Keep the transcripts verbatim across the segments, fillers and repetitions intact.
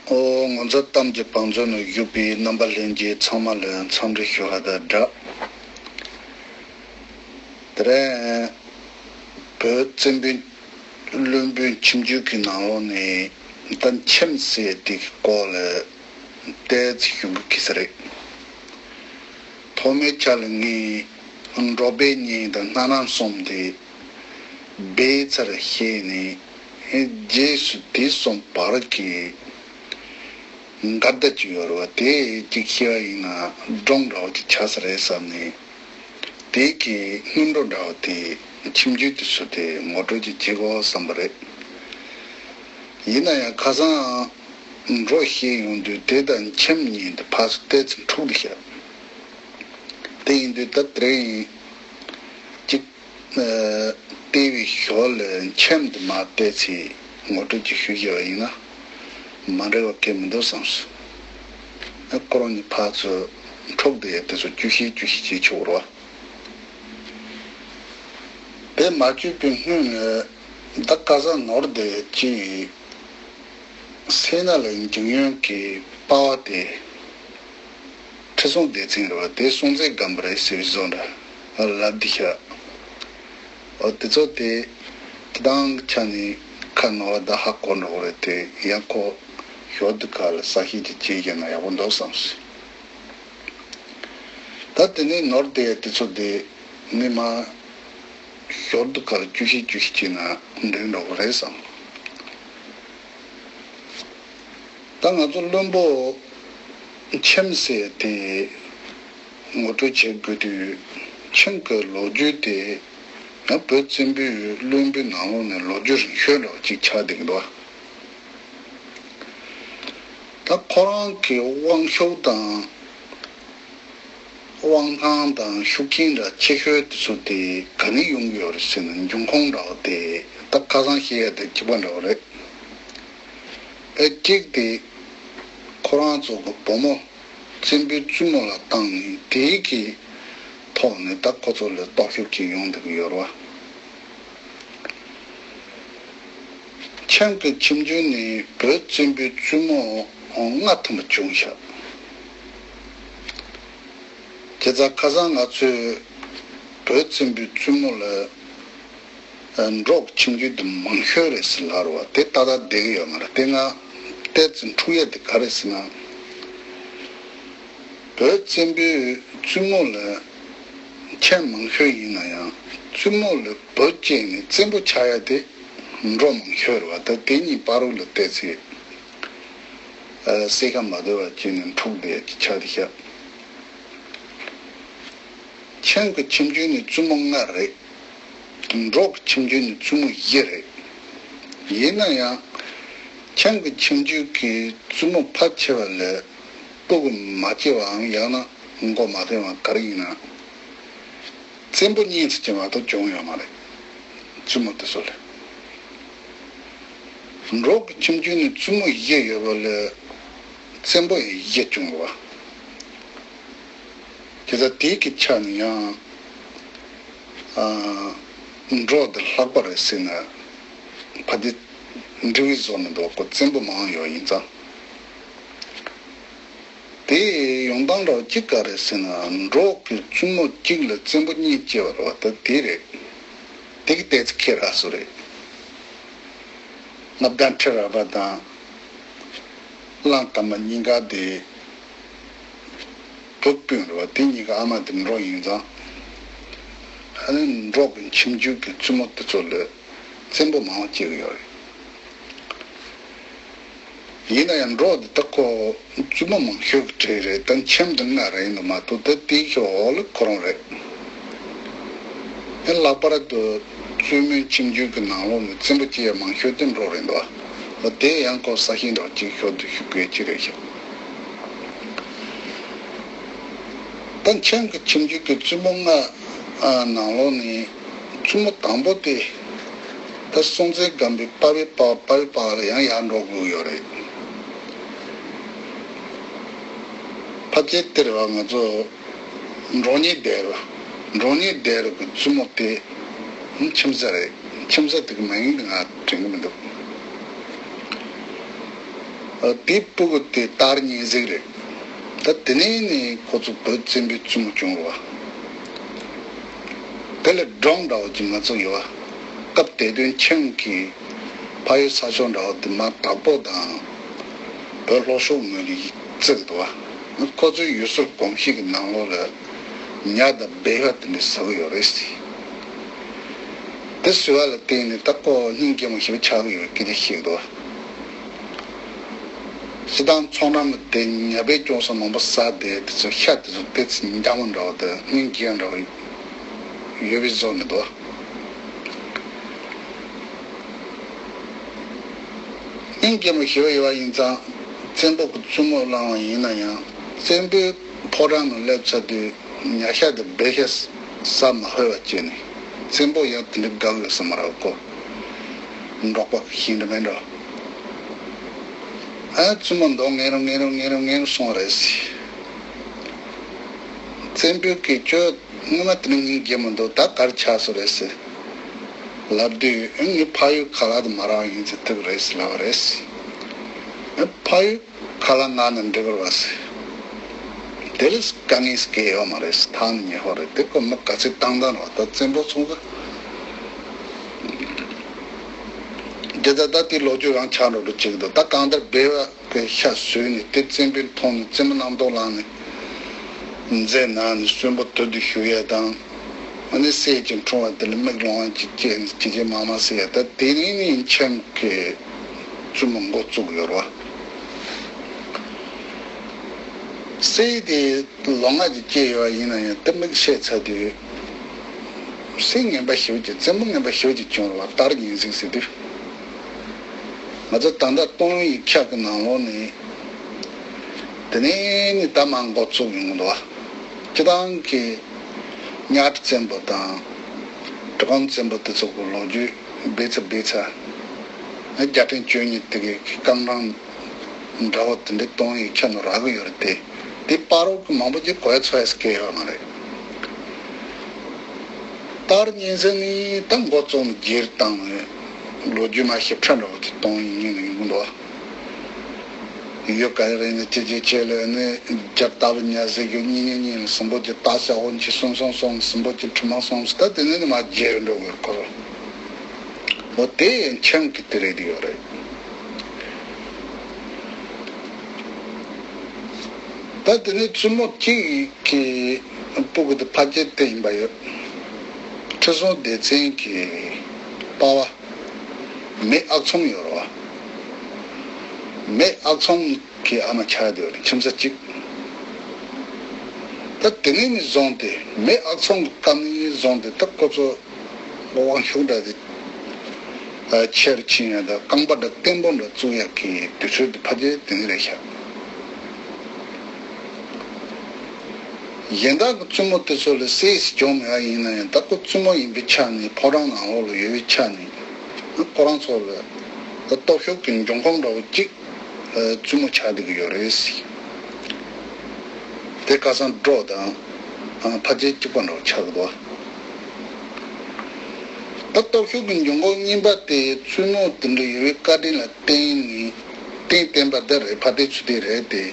ཨོ། ངོ་མཚར་གཏམ་གྱི་བང་མཛོད་ནང་བཞུགས་པའི་རྣམ་པ་ལྷན་རྒྱས་ཚང་མ་ལ་འཚམས་འདྲི་ཞུ་བ་དང་སྦྲགས། དེ་རིང་བོད་བཙན་པོའི་བློན་པོའི་ཁྱིམ་རྒྱུད་ཀྱི་ནང་ལོགས་ནས་ད་མཆིམས་ཟེར་དེ་གི་སྐོར་ལ་ཏོག་ཙམ་ཞུ་དགོས་ཀྱི་ས་རེད། ཐོག་མའི་ཆ་ལ་ངས་འབྲོག་པའི་གཉེན་དང་སྣ་ནམ་གསུམ་དེ་སྦས་ཚར་བཤད་ནས། རྗེས་སུ་དེ་གསུམ་བར་གྱི་འགལ་ཟླ་ཅིག་ཡོད་རེད་བ། དེ་གཅིག་བཤད་པ་ཡིན་ན་སྒྲུང་འདྲ་བོ་ཅིག་ཆགས་ས་རེད་བསམ་ནས། དེ་གི་སྔོན་འགྲོ་འདྲ་བོ་དེ་ཁྱིམ་རྒྱུད་དེ་ཚོ་དེ་ངོ་སྤྲོད་ཅིག་བྱེད་དགོས་བསམ་པ་རེད། ཡིན་ན་ཡང་ཁ་སང་འབྲོག་བཤད་ཡོང་དུས་དེ་དང་མཆིམས་གཉིས་དེ་ཕར་ཚུར་ཏོག་ཙམ་འཁྲུག་བསྡད་ཤག་དེ་ཡིན་དུས་ད་དེ་རིང་གཅིག་ལྟེ་བའི་ཞོར་ལ་མཆིམས་དེ་མར་ཏོག་ཙམ་ངོ་སྤྲོད་ཅིག་ཞུས་བཞག་པ་ཡིན་ན་མ་འགྲིག་པ་གང་ཡང་མི་འདུག་བསམས་སོང་། ཁོ་རང་གཉིས་ཕར་ཚུར་འཁྲུག་བསྡད་ཡ་དེ་ཚོ་བཅད་ཤེས་བཅད་ཤེས་བྱེད་ཆོག་རོགས། དེ་མ་བཅད་པའི་སྔོན་ལ་ད་ཁ་སང་ནོར་བསྡད་ཡ་གཅིག་སད་ན་ལ་འཇང་དབྱངས་ཀྱི་པ་ཕ་དེ། ཁྲི་སྲོང་ལྡེ་བཙན་རེད་བ། དེ་སྲོང་བཙན་སྒམ་པོ་རེད་ཟེར་བཟོ་འདྲ་ལབ་བསྡད་ཤག་འོ་དེ་ཚོ་དེ་སྤྱིར་བཏང་གི་ཆ་ནས་ཁ་ནོར་བ་ད་ཧ་གོ་འགྲོ་གི་རེད་དེ། ཡང་ཁོ་ཞོར་དུ་ཁ་ལ་གསལ་བཤད་ཅིག་བྱས་བཞག་ན་ཡག་པོ་འདུག་བསམས་སོང་། ད་དེ་ནས་ནོར་བསྡད་ཡ་དེ་ཚོ་དེ་ངས་མར་ཞོར་དུ་ཁ་ལ་བཅད་ཤེས་བཅད་ཤེས་བྱས་ན་འགྲིག་འགྲོ་གི་རེད་བསམ། ད་ང་ཚོ་བློན་པོ་མཆིམས་ཟེར་དེ་ངོ་སྤྲོད་བྱེད་དགོས་དུས། མཆིམས་ཀྱི་ལོ་རྒྱུས་དེ་ང་བོད་བཙན་པོའི་བློན་པོའི་ནང་ལོགས་ནས་ལོ་རྒྱུས་རིང་ཤོས་འདྲ་བོ་ཅིག་ཆགས་བསྡད་ཀྱི་འདུག་ད་ཁོ་རང་གི་དབང་ཤུགས་དང་། དབང་ཐང་དང་ཤུགས་རྐྱེན་འདྲ་ཆེ་ཤོས་དེ་ཚོ་དེ་ག་ནས་ཡོང་གི་ཡོད་རེད་ཟེར་ན། འབྱུང་ཁུངས་འདྲ་བོ་དེ་ད་ཁ་སང་བཤད་ཡ་དེ་གཅིག་པ་འདྲ་བོ་རེད། ཨེ་གཅིག་དེ་ཁོ་རང་ཚོ་གི་བུ་མོ་བཙན་པོའི་བཙུན་མོ་ལ་བཏང་ནས་དེའི་གི་ཐོག་ནས་ད་ཁོ་ཚོ་ལ་སྟོབས་ཤུགས་ཀྱིས་ཡོང་བསྡད་ཀྱི་ཡོད་རེད་བ། མཆིམས་ཀྱི་ཁྱིམ་རྒྱུད་ནས་བོད་བཙན་པོའི་བཙུན་མོ་ལྔ་ཐམ་པ་བྱུང་ཤག་བྱས་ཙང་ཁ་སང་ང་ཚོས་བོད་བཙན་པོའི་བཙུན་མོ་ལ་འབྲོག་ཁྱིམ་རྒྱུད་དེ་མང་ཤོས་རེད་ཟེར་ལབ་རེད་བ། དེ་ཏག་ཏག་བསྡད་ཀྱི་ཡོད་མ་རེད། དེ་སྔ་ཏོག་ཙམ་འཁྲུག་ཡ་དེ་ག་རེ་ཟེར་ན། བོད་བཙན་པོའི་བཙུན་མོ་ལ་མཆིམས་མང་ཤོས་ཡིན་ན་ཡང་། བཙུན་མོ་ལ་བུ་སྐྱེས་ནས་བཙན་པོ་ཆགས་ཡ་དེ་འབྲོག་མང་ཤོས་རེད་བ། ད་དེ་གཉིས་བར་དུ་ལ་ཏོག་ཙམ་ཨ་སེལ་ཁ་མ་བདེ་བ་བྱས་ནས་འཁྲུག་བསྡད་ཡ་ཅིག་ཆགས་བསྡད་ཤག་མཆིམས་ཀྱི་ཁྱིམ་རྒྱུད་ནས་བཙུན་མོ་ལྔ་རེད། འབྲོག་གི་ཁྱིམ་རྒྱུད་ནས་བཙུན་མོ་བཞི་རེད། ཡིན་ན་ཡང་། མཆིམས་ཀྱི་ཁྱིམ་རྒྱུད་ཀྱི་བཙུན་མོ་ཕལ་ཆེ་བ་ལ་སྤུ་གུ་མ་སྐྱེས་པའམ་ཡང་ན་མགོ་མ་ཐོན་པ་ག་རེ་ཡིན་ན། བཙན་པོ་གཉིས་ཙམ་གྱིས་མ་གཏོགས་བྱུང་ཡོད་མ་རེད། བཙུན་མོ་དེ་ཚོ་ལ། འབྲོག་གི་ཁྱིམ་རྒྱུད་ནས་བཙུན་མོ་བཞི་ཡོད་པ་ལ་བཙན་པོ་ཡང་བཞི་བྱུང་བ། དེ་ལྟར་དེའི་གི་ཆ་ནས་ཡང་། ཨ། འབྲོག་འདི་ལྷག་པ་རེད་ཟེར་ན་ཕ་དེ་འགྲིག་གི་བཟོ་མི་འདུག་ཁོ་བཙན་པོ་མང་ཡོད་ཡིན་ཙང་། དེ་ཡོང་སྟངས་འདྲ་བོ་གཅིག་ག་རེ་ཟེར་ན། འབྲོག་གི་བཙུན་མོ་གཅིག་ལ་བཙན་པོ་གཉིས་སྐྱེ་བ་རེད་བ། ད་དེ་རེད། དེ་གི་ཏོག་ཙམ་ཁེ་རག་སུ་རེད། མངའ་བདག་ཁྲི་རལ་པ་དང་། གླང་དར་མ་གཉིས་ཀ་དེ་བུ་སྤུན་རེད་བ། དེ་གཉིས་ཀ་ཨ་མ་དེ་འབྲོག་ཡིན་ཙང་། ཨ་ནི་འབྲོག་གི་ཁྱིམ་རྒྱུད་ཀྱི་བཙུན་མོ་དེ་ཚོ་ལ་བཙན་པོ་མང་བ་སྐྱེ་གི་ཡོད་རེད། ཡིན་ན་ཡང་འབྲོག་འདི་ད་ཁོ་བཙུན་མོ་མང་ཤོས་ཀྱི་གྲས་རེད། ད་མཆིམས་འདི་ལྔ་རེད་འདུག་མ་གཏོགས། ད་དེའི་ཤོག་འོག་ལ་ཁོ་རང་རེད། ཡང་ལྷག་པར་དུ་བཙུན་མོའི་ཁྱིམ་རྒྱུད་ཀྱི་ནང་ལོགས་ནས་བཙན་པོ་སྐྱེ་ཡ་མང་ཤོས་དེ་འབྲོག་རེད་འདུག་འོ་དེ་ཡང་ཁོ་གསལ་བཤད་འདྲ་ཅིག་ཞོར་དུ་ཞུ་དགོས་ཀྱི་རེད་ཤག་ད་མཆིམས་ཀྱི་ཁྱིམ་རྒྱུད་ཀྱི་བཙུན་མོ་ལྔ་ནང་ལོགས་ནས། བཙུན་མོ་དང་པོ་དེ། ད་སྲོང་བཙན་སྒམ་པོའི་པ་ཕའི་པ་ཕ། པ་ཕའི་པ་ཕ་ལ་ཡང་ཡར་འགྲོ་དགོས་ཡོད་རེད། ཕལ་ཆེར་དེ་རེད་བ། ང་ཚོ་འབྲོང་གཉན་ལྡེ་རུ། འབྲོང་གཉན་ལྡེ་རུ་གི་བཙུན་མོ་དེ་མཆིམས་བཟའ་རེད། མཆིམས་བཟའ་དེ་གི་མིང་དེ་ང་དྲན་གི་མི་འདུག་དེའི་སྤུ་གུ་དེ་སྟག་རི་གཉན་གཟིགས་རེད། ད་དེ་ནས་ནི་ཁོ་ཚོ་བོད་བཙན་པོའི་བཙུན་མོ་བྱུང་བ། དེ་ལ་སྒྲུང་འདྲ་བོ་ཅིག་ང་ཚོ་ཡོད་བ། སྐབས་དེ་དུས་ཁྱིམ་གྱི་ཕ་ཡུལ་ས་ཕྱོགས་འདྲ་བོ་དེ་མ་དྭགས་པོ་དང་བོད་ལྷོ་ཕྱོགས་ངོས་ནས་བརྩིགས་འདུག་བ། ཁོ་ཚོའི་ཡུལ་སྲོལ་གོམས་གཤིས་ཀྱི་ནང་ལོགས་ལ་ཉ་དང་སྦལ་ཤ་དེ་འདྲ་ཟ་གི་ཡོད་རེད་ཟེར། དེ་ཟེར་བ་ལ་བརྟེན་ནས་ད་ཁོ་སྙིང་རྗེ་མོ་ཞེ་པོ་ཆགས་ཀྱི་ཡོད་སྐད་ཆ་བཤད་འདུག་བ། སྤྱིར་བཏང་ཚོང་འགྲམ་ལ་དེ་ཉ་སྦལ་སྐྱོང་ས་མང་པོ་ཟ་བསྡད་དེ་ཚོ་ཤ་དེ་ཚོ་ཏོག་ཙམ་འཇམ་པོ་འདྲ་བ་དང་སྙིང་རྗེ་འདྲ་བ་ཡོད་པའི་བཟོ་ནས་འདུག་སྙིང་རྗེ་མོ་ཞེ་པོ་ཡོད་པ་ཡིན་ཙང་བཙན་པོ་གི་བཙུན་མོ་བླངས་པ་ཡིན་ན་ཡང་བཙན་པོའི་ཕོ་བྲང་ནང་སླེབས་ཚར་དུས་ཉ་ཤ་དང་སྦལ་ཤ་ཟ་མ་ཕོད་པ་བྱས་ནས་བཙན་པོ་ཡང་དེ་འདྲ་དགའ་གི་ཡོད་ས་མ་རེད་ཁོ། འབྲོག་པ་ཞིག་འདྲ་མིན་འགྲོ། ཨ་བཙུན་མོ་མདོག་ངན་རུ་ངན་རུ་ངན་རུ་ངན་རུ་སོང་བ་རེད་ཟེར། བཙན་པོས་ཀྱིས་ཁྱོད་སྔོན་མ་དེ་ནས་སྙིང་རྗེ་མོ་འདུག་ད་ག་རེ་ཆགས་སོང་རེད་ཟེར། ལབ་དུས་ཨ་ངའི་ཕ་ཡུལ་ཁ་ལག་དེ་མ་རག་ཡིན་ཟེར་ཐུག་རེད་ཟེར་ལབ་པ་རེད་ཟེར། ཨ་ཕ་ཡུལ་ཁ་ལག་ང་ནས་འགྲིག་གི་རེད་པ་ཟེར། དེ་ལས་དཀའ་ངལ་སྐྱེ་ཡོད་མ་རེད་ཟེར། ཐང་ཉེ་ཧོ་རེད། དེ་ཁོ་མི་ག་ཚོད་བཏང་བཏང་རེད་པ། ད་བཙན་པོ་ཚོ་གི་དེ་ད་ད་དེ་ལོ་རྒྱུས་རང་ཆགས་འགྲོ་འགྲོ་བྱེད་ཀྱི་འདུག་ད་གང་ལྟར་སྦལ་པ་གི་ཤ་ཟོས་ནས་དེ་བཙན་པོས་མཐོང་ནས་བཙུན་མོ་རྣམ་རྟོག་ལངས་ནས་མཛེ་ནག་ནས་གསོན་པོ་དུར་དུ་ཞུགས་ཡས་དང་། ཨ་ནི་གསེར་གྱི་འཕྲེང་བ་དེ་ལ་མིག་ལོང་བ་ཅིག་བཅད་ནས་ཅི་བྱེད་མ་མ་ཟེར་ཡས། ད་དེ་ནས་ནི་ཁྱིམ་གྱི་བཙུན་མོ་འགོ་བཙུགས་ཡོད་རེད་པ། གསེར་དེ་ལོ་ལྔ་ཅིག་བཅད་ཡོད་པ་ཡིན་ན་ཡང་དེ་མིག་ཤེས་ཚར་དུས་གསེར་ངན་པ་ཞེ་པོ་ཅིག་བཙན་པོ་ངན་པ་ཞེ་པོ་ཅིག་བྱུང་རེད་པ། སྟག་རི་གཉན་གཟིགས་ཟེར་དུས། ང་ཚོ་ད་ལྟ་སྟོང་ཡིག་ཁག་གི་ནང་ལོགས་ནས་དེ་ནས་ནི་ད་མར་འགོ་བཙུགས་ཡོང་གི་འདུག་པ། སྤྱིར་བཏང་གི་གཉའ་ཁྲི་བཙན་པོ་དང་གྲི་གུམ་བཙན་པོ་དེ་ཚོ་གི་ལོ་རྒྱུས་སྦས་ཚར་སྦས་ཚར། རྒྱལ་ཕྲན་བཅུ་གཉིས་དེ་གི་རྐང་གྲངས་འདྲ་བོ་དེ་འདྲའི་སྟོང་ཡིག་ཁྱོན་ནས་རག་གི་ཡོད་རེད་དེ། དེ་བར་དུ་གི་མང་པོ་ཅིག་གོ་ཡ་ཚོར་ཡ་སྐད་ཡོད་མ་རེད། སྟག་རི་གཉན་གཟིགས་ནི་ད་འགོ་བཙུགས་ནས་རྗེས་བཏང་ནས་ལོ་རྒྱུས་མ་ཞིབ་ཕྲ་འདྲ་བོ་དེ་སྟོང་ཡིག་ནང་ཡོང་གི་འདུག་ཡུལ་ག་རེ་རེད་ནི་ཅི་ཅི་ཆེ་ལས་ནི་རྒྱབ་ལྟ་བུ་ཉ་ཟིག་གི་གཉིས་གཉིས་གཉིས་ལ་སུམ་པོ་ཅིག་སྟག་ཤ་འོན་ཅི་གསུམ་གསུམ་གསུམ་སུམ་པོ་ཅིག་གྲིབ་མ་གསུམ་ད་དེ་ནི་ནི་མ་རྗེས་རུ་འགྲོ་དགོས་ཁོ་རང་། འོ་དེ་ཡང་ཁྱིམ་གྱི་དེ་རེད་ཡོད་རེད། ད་དེ་ནི་བཙུན་མོ་གཅིག་གི་སྤུ་གུ་དེ་ཕ་སྐྱེས་དེ་ཡིན་པ་ཡོད། ཁྲི་སྲོང་ལྡེ་བཙན་གྱི་པ་ཕ། མེས་ཨག་ཚོམ་ཡོད་རེད་པ། མེས་ཨག་ཚོམ་གྱི་ཨ་མ་ཆགས་བསྡད་ཡོད་རེད་ཁྱིམ་ས་གཅིག་ད་དེ་ནས་ནི་བཟུང་སྟེ་མེས་ཨག་ཚོམ་གྱི་སྐབས་ནས་བཟུང་སྟེ་ད་ཁོ་ཚོ་དབང་ཤུགས་འདྲ་དེ་ཆེར་ཕྱིན་ཡ་དང་རྐང་པ་འདྲ་བརྟན་པོ་འདྲ་བཙུགས་ཡ་གི་དུས་ཚོད་དེ་ཕལ་ཆེར་དེ་ནས་རེད་ཤག་གཞན་དག་གི་བཙུན་མོ་དེ་ཚོ་ལ་སྲས་སུ་བྱུང་མེད་པ་ཡིན་ན་ཡང་ད་ཁོ་བཙུན་མོ་ཡིན་པའི་ཆ་ནས་ཕོ་བྲང་ནང་ལོགས་ལ་ཡོད་པའི་ཆ་ནས་ཁོ་རང་ཚོ་ལ་ད་སྟོབས་ཤུགས་ཀྱི་འབྱུང་ཁུངས་འདྲ་བོ་གཅིག་བཙུན་མོ་ཆགས་བསྡད་ཀྱི་ཡོད་རེད། དེ་ཁ་སང་འགྲོ་དང་ཕལ་ཆེར་གཅིག་པ་འདྲ་བོ་ཆགས་ཀྱི་འདུག་ད་སྟོབས་ཤུགས་ཀྱི་འབྱུང་ཁུངས་གཉིས་པ་དེ་བཙུན་མོ་དེ་འདྲ་ཡོད་པའི་བཀའ་དྲིན་ལ་བརྟེན་ནས་རྟེན་བརྟེན་པ་འདི་རེད། ཕ་དེ་ཚུལ་དེ་རེད་དེ།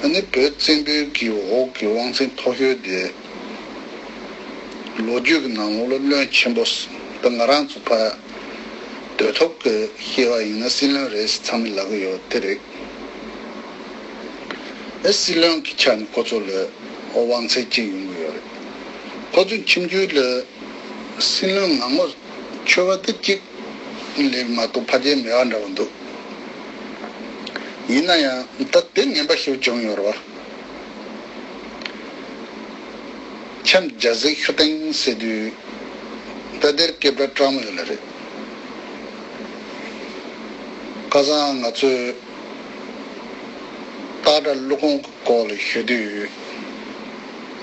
ཨ་ནི་བོད་བཙན་པོའི་གི་འོག་གི་དབང་ཚད་མཐོ་ཤོས་དེ་ལོ་རྒྱུས་ཀྱི་ནང་ལོགས་ལ་བློན་ཆེན་པོ་ད་ང་རང་ཚོ་ཕ་འདོད་ཐོབ་ཀྱི་བཤད་པ་ཡིན་ན་སྲིད་བློན་རེད་ཚང་མས་ལབ་ཀྱི་ཡོད་དེ་རེད། ཨེ་སྲིད་བློན་གྱི་ཆ་ནས་ཁོ་ཚོ་ལ་དབང་ཚད་ཅིག་ཡོང་གི་ཡོད་རེད། ཁོ་ཚོ་ཁྱིམ་རྒྱུད་ལ་སྲིད་བློན་ངང་མོ་ཆོད་པ་དེ་གཅིག་ལས་མ་གཏོགས་ཕལ་ཆེར་མེད་པ་འདྲ་བོ་འདུག་ཡིན་ན་ཡང་ད་དེ་ངན་པ་ཞིག་བྱུང་ཡོད་རེད་བ། ཁྱིམ་རྒྱལ་སྲས་ཤུ་སྟེང་ཟེར་དུས་ད་དེར་སྐད་གྲགས་མོ་ཡོད་ལ་རེད། ཁ་སང་ང་ཚོས་སྟག་སྒྲ་ཀླུ་ཁོང་གི་སྐོར་ལ་ཞུ་དུས་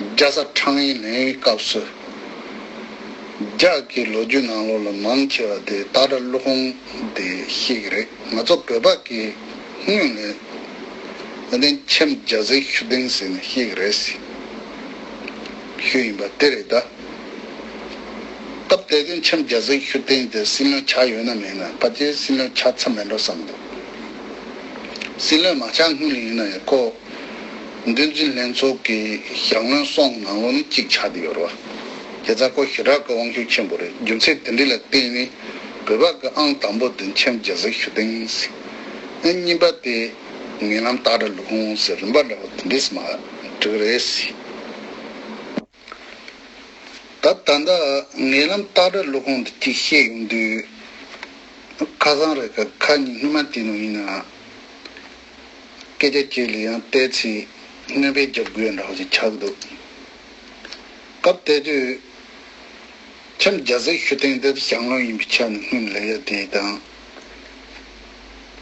རྒྱལ་ས་ཁྲང་ཨན་ལེན་སྐབས་སུ་རྒྱ་གི་ལོ་རྒྱུས་ནང་ལོགས་ལ་མང་ཆེ་བ་དེ་སྟག་སྒྲ་ཀླུ་ཁོང་དེ་ཤེས་ཀྱི་རེད། ང་ཚོ་བོད་པ་གི་སྔོན་ནས་ཨ་ནི་ཁྱིམ་རྒྱལ་སྲས་ཤུ་སྟེང་ཟེར་ནས་ཤེས་ཀྱི་རེད་ཟེར་ཞུས་ཡིན་པ་དེ་རེད་ད། སྟབས་བདེ་དོན་ཁྱིམ་རྒྱལ་སྲས་ཤུ་སྟེང་དེ་སྲིད་བློན་ཆགས་ཡོད་ན་མེད་ན་ཕལ་ཆེར་སྲིད་བློན་ཆགས་ཚར་མེད་འགྲོ་བསམ་འདུག་སྲིད་བློན་མ་ཆགས་སྔོན་ལ་ཡིན་ན་ཡང་ཁོ་འདུལ་འཛིན་ལྷན་ཚོགས་ཀྱི་ཞང་བློན་གསུམ་ནང་ལོགས་ནས་གཅིག་ཆགས་བསྡད་ཡོད་རེད་བ། བྱས་ཙང་ཁོ་ཞེ་དྲག་གི་དབང་ཤུགས་ཆེན་པོ་རེད། རྒྱུ་མཚན་དེ་འདྲ་ལ་བརྟེན་ནས་བོད་པ་གི་ཨང་དང་པོ་དེ་མཆེད་ལྕམ་རྒྱ་བཟའ་ཤུགས་ལྡན་ཟེར། ཨ་གཉིས་པ་དེ་ངན་ལམ་སྟག་སྒྲ་ཀླུ་ཁོང་ཟེར། རིམ་པ་འདྲ་བོ་དེ་འདྲས་མ་འགྲིག་རེད་ཟེར། ད་ད་ལྟ་ངན་ལམ་སྟག་སྒྲ་ཀླུ་ཁོང་དེ་གཅིག་བཤད་ཡོང་དུས། ཁ་སང་རེད་ག་ཁ་ཉིན་སྔོན་མ་དེ་ནང་ཡིན་ན། སྐད་ཆ་གཅིག་ལ་ཡང་བལྟས་ཚེ་སྣོན་པ་རྒྱག་དགོས་འདྲ་བ་ཞིག་ཆགས་འདུག་སྐབས་དེ་དུས་མཆེད་ལྕམ་རྒྱ་བཟའ་ཤུགས་ལྡན་དེ་ཞང་བློན་ཡིན་པའི་ཆ་ནས་སྔོན་ལ་ཡ་དེ་དང་།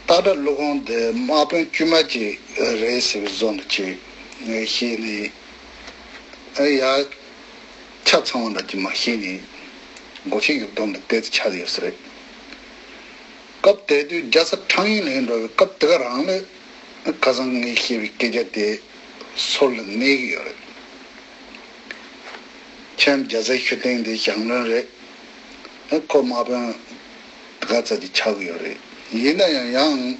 སྟག་སྒྲ་ཀླུ་ཁོང་དེ་དམག་དཔོན་དཀྱུས་མ་ཅིག་རེད་ཟེར་བའི་བཟོ་འདྲ་ཅིག་ངས་ཤེས་ནས། ཨ་ཡ། ཆ་ཚང་བ་འདྲ་ཅིག་མ་ཤེས་ནས་སྒོ་ཕྱེ་ཡུག་སྡོམ་དུ་བལྟས་ཚེ་ཆགས་ཡོད་ས་རེད། སྐབས་དེ་དུས་རྒྱལ་ས་ཁྲང་ཨན་ལ་འགྲོ་བའི་སྐབས་དེ་ག་རང་ལ་ཁ་སང་ངས་བཤད་པའི་སྐད་ཆ་དེ་སོར་ལ་གནས་ཀྱི་ཡོད་རེད། མཆེད་ལྕམ་རྒྱ་བཟའ་ཤུགས་ལྡན་དེ་ཞང་བློན་རེད། ཁོ་དམག་དཔོན་དེ་ག་ཚོད་ཅིག་ཆགས་ཀྱི་ཡོད་རེད། ཡིན་ན་ཡང་ཡང་།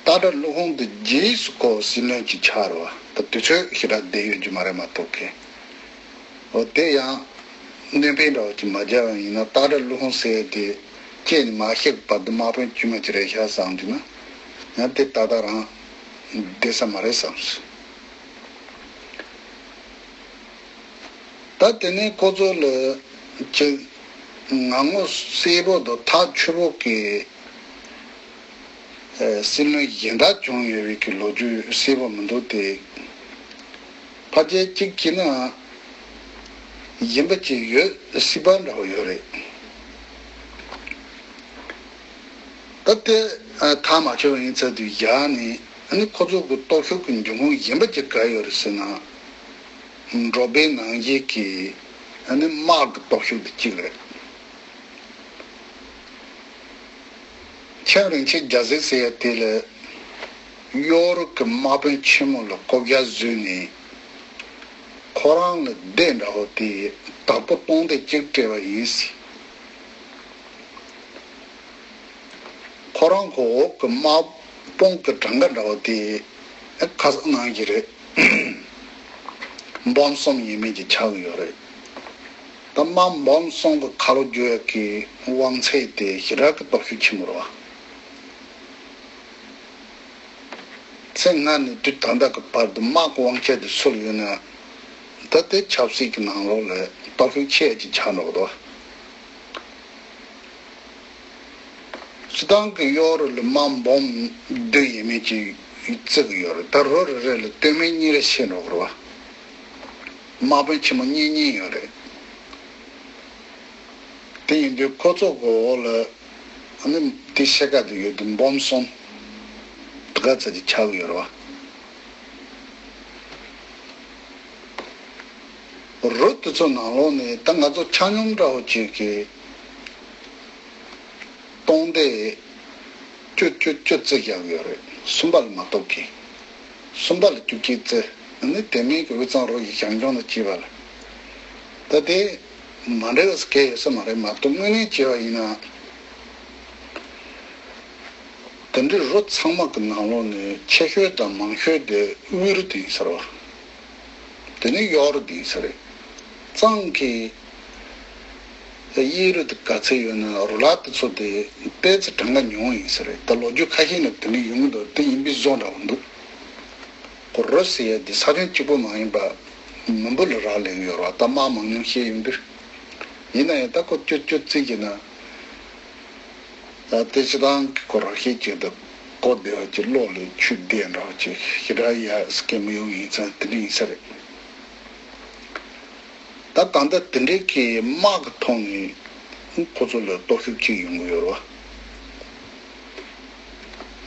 སྟག་སྒྲ་ཀླུ་ཁོང་དེ་རྗེས་སུ་ཁོ་སྲིད་བློན་ཅིག་ཆགས་རེད་བ། ད་དུས་ཚོད་ཞེ་དྲག་བསྡད་ཡོད་རྒྱུ་མ་རེད་མ་གཏོགས་ཀི། འོ་དེ་ཡང་སྣོན་པ་འདྲ་བོ་ཅིག་མ་བརྒྱབ་པ་ཡིན་ན་སྟག་སྒྲ་ཀླུ་ཁོང་ཟེར་ཡ་དེ་སྐྱེས་ནས་མ་གཤེགས་བར་དུ་དམག་དཔོན་དཀྱུས་མ་ཅིག་རེད་ཤག་བསམ་གྱི་ན། ཡང་དེ་ཏག་ཏག་རང་བསྡད་ས་མ་རེད་བསམ་སོང་། ད་དེ་ནས་ཁོ་ཚོ་ལ་ཅིག་ངང་མོ་སེར་པོ་དང་ཐག་ཆོད་པོ་གི་ཨ་སྲིད་བློན་གཞན་དག་བྱུང་ཡོད་པའི་གི་ལོ་རྒྱུས་གསལ་པོ་མི་འདུག་སྟེ། ཕལ་ཆེར་གཅིག་བྱས་ན་ཡིན་པ་ཅིག་ཡོད་སྲིད་པ་འདྲ་བོ་ཡོད་རེད། ད་དེ་ཨ་ཐག་མ་ཆོད་པ་ཡིན་ཚར་དུས་བཞག་ནས་ཨ་ནི་ཁོ་ཚོ་གི་སྟོབས་ཤུགས་ཀྱི་འབྱུང་ཁུངས་གཞན་པ་ཅིག་ག་ཡོད་རེད་ཟེར་ན། འབྲོག་པའི་ནང་བཞིན་གྱི་ཨ་ནི་དམག་གི་སྟོབས་ཤུགས་དེ་གཅིག་རེད། མཆེད་ལྕམ་རིན་ཆེན་རྒྱ་བཟའ་ཟེར་ཡ་དེ་ལ་ཡོ་རོབ་ཀྱི་དམག་དཔོན་ཆེན་མོ་ལ་བཀོད་རྒྱ་བཟོས་ནས་ཁོ་རང་ལ་སྡེ་འདྲ་བོ་དེ་བདག་པོ་སྟོང་སྡེ་གཅིག་སྤྲད་པ་ཡིན་ཟེར། ཁོ་རང་གི་འོག་གི་དམག་དཔུང་གི་གྲངས་ཀ་འདྲ་བོ་དེ་ཁ་སང་ནང་གི་རེད། འབུམ་གསུམ་ཡས་མས་ཅིག་ཆགས་ཀྱི་ཡོད་རེད། ད་དམག་འབུམ་གསུམ་གི་ཁ་ལོ་བསྒྱུར་ཡག་གི་དབང་ཚད་དེ་ཞེ་དྲག་གི་སྟོབས་ཤུགས་ཆེན་པོ་རེད་བ། ཚེ་སྔ་ནས་དུས་ད་ལྟ་གི་བར་དུ་དམག་གི་དབང་ཆ་དེ་སུ་ལ་ཡོད་ན། ད་ལྟའི་ཆབ་སྲིད་ཀྱི་ནང་ལོགས་ལ་སྟོབས་ཤུགས་ཆེ་ཅིག་ཆགས་འགྲོ་གི་འདུག་སྤྱིར་བཏང་གི་ཡོ་རོབ་ལ་དམག་འབུམ་བདུན་ཡས་མས་ཅིག་བརྩི་གི་ཡོད་རེད། ད་རུ་རེ་རེ་ལ་སྟོད་སྨད་གཉིས་རེ་ཕྱེ་འགྲོ་གི་རེད་བ། དམག་དཔོན་ཆེན་མོ་གཉིས་གཉིས་ཡོད་རེད། དེ་ཡིན་དུས་ཁོ་ཚོ་གི་འོག་ལ་ཨ་ནི་དེ་ཕྱེད་ཀ་དེ་ཡོད་དུས་འབུམ་གསུམ་དེ་ག་ཚོད་ཅིག་ཆགས་ཀྱི་ཡོད་རེད་བ། རུ་དེ་ཚོ་ནང་ལོགས་ནས་ད་ང་ཚོ་ཆ་སྙོམས་འདྲ་བོ་ཅིག་གིས་སྟོང་སྡེ་བཅུ་བཅུ་བཅུ་བརྩི་བཞག་ཡོད་རེད། གསུམ་པ་ལ་མ་གཏོགས་ཀི། གསུམ་པ་ལ་བཅུ་གཅིག་བརྩི། ཨ་ནི་དེ་མིན་གྱི་དབུས་གཙང་རུ་ཡི་ཞང་ཞུང་དང་བཅས་པ་ལ། ད་དེ་མ་འདྲ་བའི་སྐད་ཡོད་ས་མ་རེད་མ་གཏོགས་དངོས་གནས་བྱས་པ་ཡིན་ན། དེ་འདྲའི་རུ་ཚང་མ་གི་ནང་ལོགས་ནས་ཆེ་ཤོས་དང་མང་ཤོས་དེ་དབུས་རུ་དེ་ཡིན་ས་རེད་བ། དེ་ནས་གཡོག་རུ་དེ་ཡིན་ས་རེད། གཙང་གི་གཡས་རུ་དེ་ག་ཚོད་ཡོད་ན་རུ་ལག་དེ་ཚོ་དེ་ཏོག་ཙམ་གྲངས་ཀ་ཉུང་བ་ཡིན་ས་རེད། ད་ལོ་རྒྱུས་ཁ་ཤས་ནས་དེ་འདྲ་ཡོང་གི་འདུག་དེ་ཡིན་པའི་བཟོ་འདྲ་བོ་འདུག་ཁོ་རུ་ཟེར་ཡ་དེ་ས་ཁྱོན་གཅིག་པོ་མ་ཡིན་པ་མི་འབོར་ལ་རག་ལས་ཀྱི་ཡོད་རེད་བ། ད་དམག་མང་ཉུང་བཤད་ཡོང་དུས། ཡིན་ན་ཡང་ད་ཁོ་བཅུ་བཅུ་བརྩི་གི་ན། ད་དེ་སྤྱིར་བཏང་གི་ཁོ་རང་ཤེས་ཀྱི་འདུག་གོ་བདེ་བ་ཅིག་བློ་ལ་ཆུད་བསྡད་འདྲ་བ་ཅིག་ཞེ་དྲག་ཡ་སྐད་མི་ཡོང་ཡིན་ཙང་དེ་འདྲ་ཡིན་ས་རེད། ད་ད་ལྟ་དེ་འདྲའི་གི་དམག་གི་ཐོག་ནས་ཁོ་ཚོ་ལ་སྟོབས་ཤུགས་གཅིག་ཡོང་གི་ཡོད་རེད་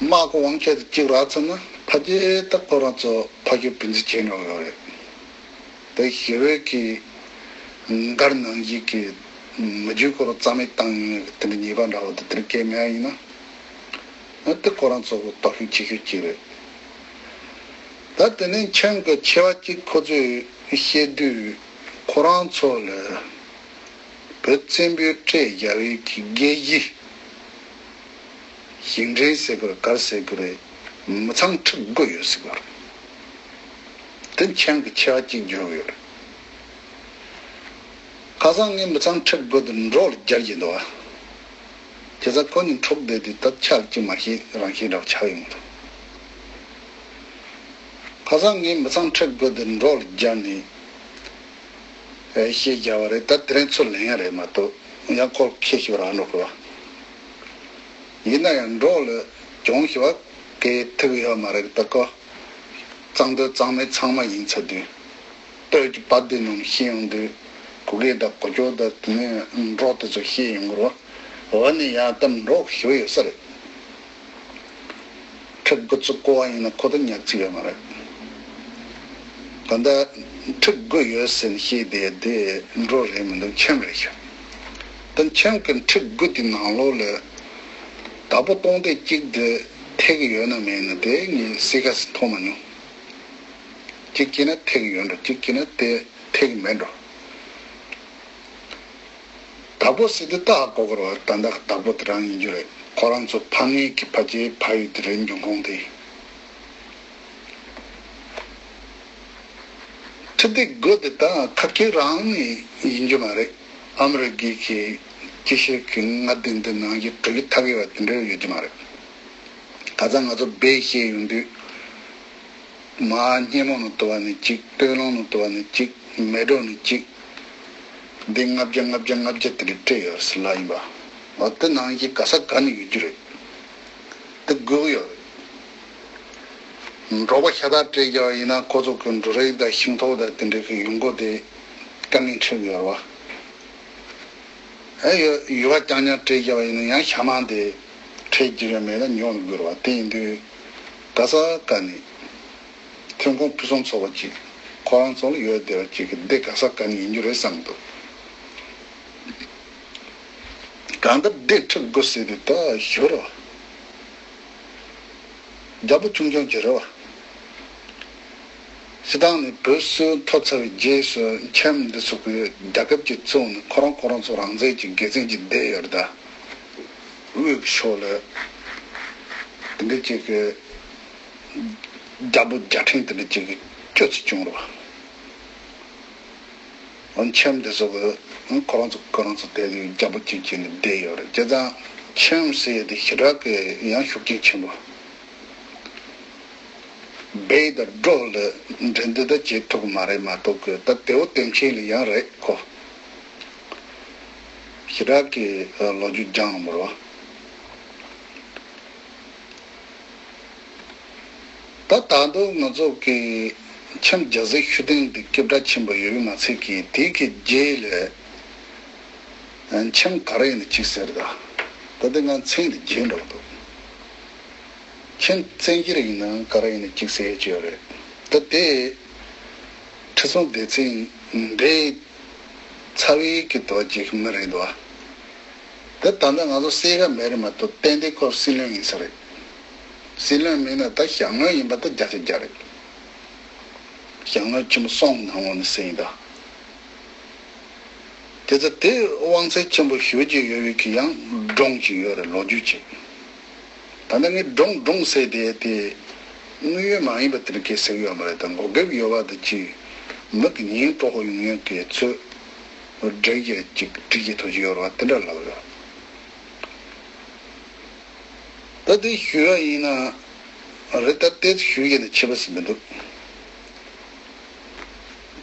བ། དམག་གི་དབང་ཆ་དེ་གཅིག་རག་ཚར་ན་ཕལ་ཆེར་ད་ཁོ་རང་ཚོ་ཕ་གི་བུ་འཛི་བྱེད་འགྲོ་གི་ཡོད་རེད། དེ་ཞི་བའི་གི་མགར་ནང་བཞིན་གྱི་མི་རྒྱུ་ཁོ་རང་རྩ་མེད་བཏང་ཡོང་ཡག་གི་དེ་འདྲ་ཉེས་པ་འདྲ་བོ་དེ་དེར་སྐྱེལ་མེད་ཡིན་ན། ཨ་དེ་ཁོ་རང་ཚོ་གི་སྟོབས་ཤུགས་ཆེ་ཤོས་གཅིག་རེད། ད་དེ་ནས་མཆན་གྱི་ཆེ་བ་གཅིག་ཁོ་ཚོས་བཤད་དུས་ཁོ་རང་ཚོ་ལ་བོད་བཙན་པོའི་སྲས་རྒྱལ་བའི་གི་རྒྱལ་གཞི་ཞིང་བྲན་ཟེར་གི་རེད་ག་རེ་ཟེར་གི་རེད། མི་ཚང་ཁྲི་དགུ་ཡོད་ཟེར་གི་ཡོད་རེད། དེ་མཆན་གྱི་ཆེ་བ་གཅིག་བརྗོད་ཡོད་རེད། ཁ་སང་ངས་མི་ཚང་ཁྲི་དགུ་དེ་འབྲོག་ལ་སྦྱར་གྱི་འདུག་བ། བྱས་ཙང་ཁོ་གཉིས་འཁྲུག་བསྡད་དུས་ད་ཆ་གཅིག་མ་ཤེས་རང་ཤེས་འདྲ་བ་ཆགས་ཡོང་གི་འདུག་ཁ་སང་ངས་མི་ཚང་ཁྲི་དགུ་དེ་འབྲོག་ལ་སྦྱར་ནས་ཨེ་བཤད་རྒྱག་པ་རེད། ད་དེ་རིང་ཚུར་ལེན་ཡ་རེད་མ་གཏོགས་ཡང་ཁོ་ཁྱེད་ཤི་བ་རང་འགྲོ་དགོས་བ། ཡིན་ན་ཡང་འབྲོག་ལ་གྱོང་ཞི་བ་གས་ཐུག་ཡོད་མ་རེད། ད་ཁོ་གཙང་སྟོད་གཙང་མའི་ཚང་མ་ཡིན་ཚར་དུས། སྟོད་ཀྱི་པ་དེ་རྣམས་ཤེས་ཡོང་དུས། གུ་གེ་དང་གོ་ཅོ་དང་དེ་ནས་འབྲོག་དེ་ཚོ་ཤེས་ཡོང་གི་རེད་བ། འོ་ནི་ཡང་ད་འབྲོག་ཞི་བ་ཡོད་ས་རེད། ཁྲི་དགུ་ཚོ་བསྐོ་བ་ཡིན་ན་ཁོ་ད་ཉག་ཚིག་ཡོད་མ་རེད། ད་ལྟ་ཁྲི་དགུ་ཡོད་ཟེར་ནས་བཤད་བསྡད་དེ་འབྲོག་རེད་མི་འདུག་མཆན་རེད་ཤག་ད་མཆན་གྱི་ཁྲི་དགུ་དེ་ནང་ལོགས་ལ་བདག་པོ་སྟོང་སྡེ་གཅིག་དེ་ཐེག་ཡོད་ན་མེད་ན་དེ་ངས་གསལ་ཁ་ཞིག་མཐོང་མ་མྱོང་། གཅིག་བྱས་ན་ཐེག་ཡོད་འགྲོ། གཅིག་བྱས་ན་དེ་ཐེག་མེད་འགྲོ། བདག་པོ་ཟེར་དུས་ད་ཧ་གོ་དགོས་རེད་བ། ད་ལྟ་བདག་པོ་དེ་རང་ཡིན་རྒྱུ་རེད། ཁོ་རང་ཚོ་ཕ་མེས་ཀྱི་ཕ་རྒྱལ་ཕ་ཡུལ་དེ་རེད། འབྱུང་ཁུངས་དེ། ཁྲི་སྡེ་དགུ་དེ་ད་ཁ་སྐད་རང་ནས་ཡིན་རྒྱུ་མ་རེད། ཨ་མི་རི་ཀའི་གི་སྐད་བཤད་ཀྱི་ང་དེ་འདི་ནང་བཞིན་འགྲོ་རྒྱུ་ཐག་ཡོད་པ་དེ་འདྲ་ཡོད་རྒྱུ་མ་རེད། ཁ་སང་ང་ཚོ་སྦས་བཤད་ཡོང་དུས། མ་སྙེ་མོ་ནང་དུ་བ་ནི་གཅིག་སྟོད་ལུང་ནང་དུ་བ་ནི་གཅིག་མལ་གྲོ་ནི་གཅིག་འདི་ལྔ་བརྒྱ་ལྔ་བརྒྱ་ལྔ་བརྒྱ་དེ་འདྲ་སྤྲད་ཡོད་ཟེར་ལབ་ཡིན་པ། འོ་དེ་ནང་བཞིན་ག་ས་ག་ནས་ཡོད་རྒྱུ་རེད། དེ་དགོས་ཀྱི་ཡོད་རེད། འབྲོག་པ་ཤ་སྟག་སྤྲད་རྒྱུ་ཡིན་ན་ཁོ་ཚོ་གི་འབྲུ་རིགས་དང་ཤིང་ཏོག་དང་དེ་འདྲ་གི་ཡོང་སྒོ་དེ་དཀའ་ངལ་འཕྲད་ཀྱི་ཡོད་རེད་བ། ཨེ་ཡོད་ཡོད་པ་རྐྱང་རྐྱང་སྤྲད་རྒྱུ་ཡིན་ན་ཡང་ཤ་མང་དེ་འཕྲད་རྒྱུ་ཡོད་མེད་ལ་ཉོ་དགོས་རེད་བ། དེ་ཡིན་དུས་ག་ས་ག་ནས། ཐོན་ཁུངས་ཕུན་སུམ་ཚོགས་པ་ཅིག་ཁོ་རང་ཚོ་ལ་ཡོད་བསྡད་པ་ཅིག་གི་འདི་ག་ས་ག་ནས་ཡིན་རྒྱུ་རེད་བསམ་འདུག་གང་ལྟར་འདི་ཁྲི་དགུ་ཟེར་དུས་ད་ཞུ་རོགས། རྒྱ་པོ་ཆུང་ཆུང་ཅིག་རེད་བ། སྤྱིར་བཏང་ནས་བོད་སིལ་བུ་ཐོབ་ཚར་བའི་རྗེས་སུ་མཆན་འདི་ཚོ་གི་རྒྱལ་ཁབ་ཀྱི་གཙོ་བོ་ནི་ཁོ་རང་ཁོ་རང་ཚོ་རང་བཙན་གྱི་དགེ་མཚན་གྱི་བསྡད་ཡོད་རེད་ད། དབུས་ཀྱི་ཕྱོགས་ལ་འདི་འདྲ་ཅིག་གི་རྒྱལ་པོ་རྒྱལ་ཕྲན་དེ་འདྲ་ཅིག་གི་སྤྱོད་ཚུལ་བྱུང་རེད་བ། འོ་མཆན་འདི་ཚོ་གི་ཁོ་རང་ཚོ་ཁོ་རང་ཚོ་དེ་རྒྱལ་པོ་གཅིག་གཅིག་ནས་བསྡད་ཡོད་རེད། བྱས་ཙང་མཆན་ཟེར་ཡས་དེ་ཞེ་དྲག་གི་ཡང་ཤུགས་རྐྱེན་ཆེན་པོ། སྦས་དང་འབྲོག་ལ་འགྲན་བསྡུར་ད་བྱེད་ཐུབ་ཀྱི་མ་རེད་མ་གཏོགས་གི་ད་དེའུ་དེ་མཆན་ལ་ཡང་རེད་ཁོ། ཞེ་དྲག་གི་ལོ་རྒྱུས་སྦྱངས་མ་རེད་བ། ད་ད་དུང་ང་ཚོ་གི་མཆན་རྒྱལ་སྲས་ཤུགས་ལྡན་འདི་སྐད་གྲགས་ཆེན་པོ་ཡོད་པའི་མ་ཚད་ཀྱི་དེ་གི་རྗེས་ལ་མཆན་ག་རེ་ཡིན་ན་གཅིག་ཟེར་ད། ད་ལྟ་ང་མཚན་དེ་བརྗེད་འགྲོ་གི་འདུག་མཆན་བཙན་སྒྱུར་ཡིན་ན་ག་རེ་ཡིན་ན་གཅིག་ཟེར་ཡས་ཅིག་ཡོད་རེད། ད་དེ་ཁྲི་སྲོང་ལྡེ་བཙན་འདས་ཚར་བའི་གི་དོ་ཅིག་མི་རེད་འདུག་བ། དེ་ད་ལྟ་ང་ཚོ་གསལ་ཁ་མེད་རེད་མ་གཏོགས་ཏན་ཏན་ཁོ་སྲིད་བློན་ཡིན་ས་རེད། སྲིད་བློན་མིན་ན་ད་ཞང་བློན་ཡིན་པ་ད་བརྒྱ་ཆ་བརྒྱ་རེད། ཞང་བློན་ཆེན་པོ་སོང་ནང་ངོ་ནས་ཟེར་ཡིན་ད། དེ་ཚོ་དེ་དབང་ཚད་ཆེན་པོ་ཞེ་ཅིག་ཡོད་པའི་གི་ཡང་སྒྲུང་ཅིག་ཡོད་རེད། ལོ་རྒྱུས་ཅིག་ད་ལྟ་ངས་སྒྲུང་སྒྲུང་ཟེར་དེ་དེ་དངོས་ཡོད་མ་ཡིན་པ་དེ་འདྲ་སྐད་ཟེར་གི་ཡོད་མ་རེད། ད་མགོ་རྒྱབ་ཡོད་པ་དེ་ཅིག་མིག་གི་ཉིན་དཀྲོག་ཡོང་ཡོད་ཀྱི་ཚོད་འགྲིག་གི་ཅིག་འགྲིག་གི་ཐུགས་ཀྱི་ཡོད་རེད་བ། དེ་འདྲ་ལབ་ཡོད། ད་དེ་ཞུ་ཡ་ཡིན་ན་རེད། ད་དེ་ཞུ་ཡ་ནི་ཆེ་བ་ཟིན་མི་འདུག་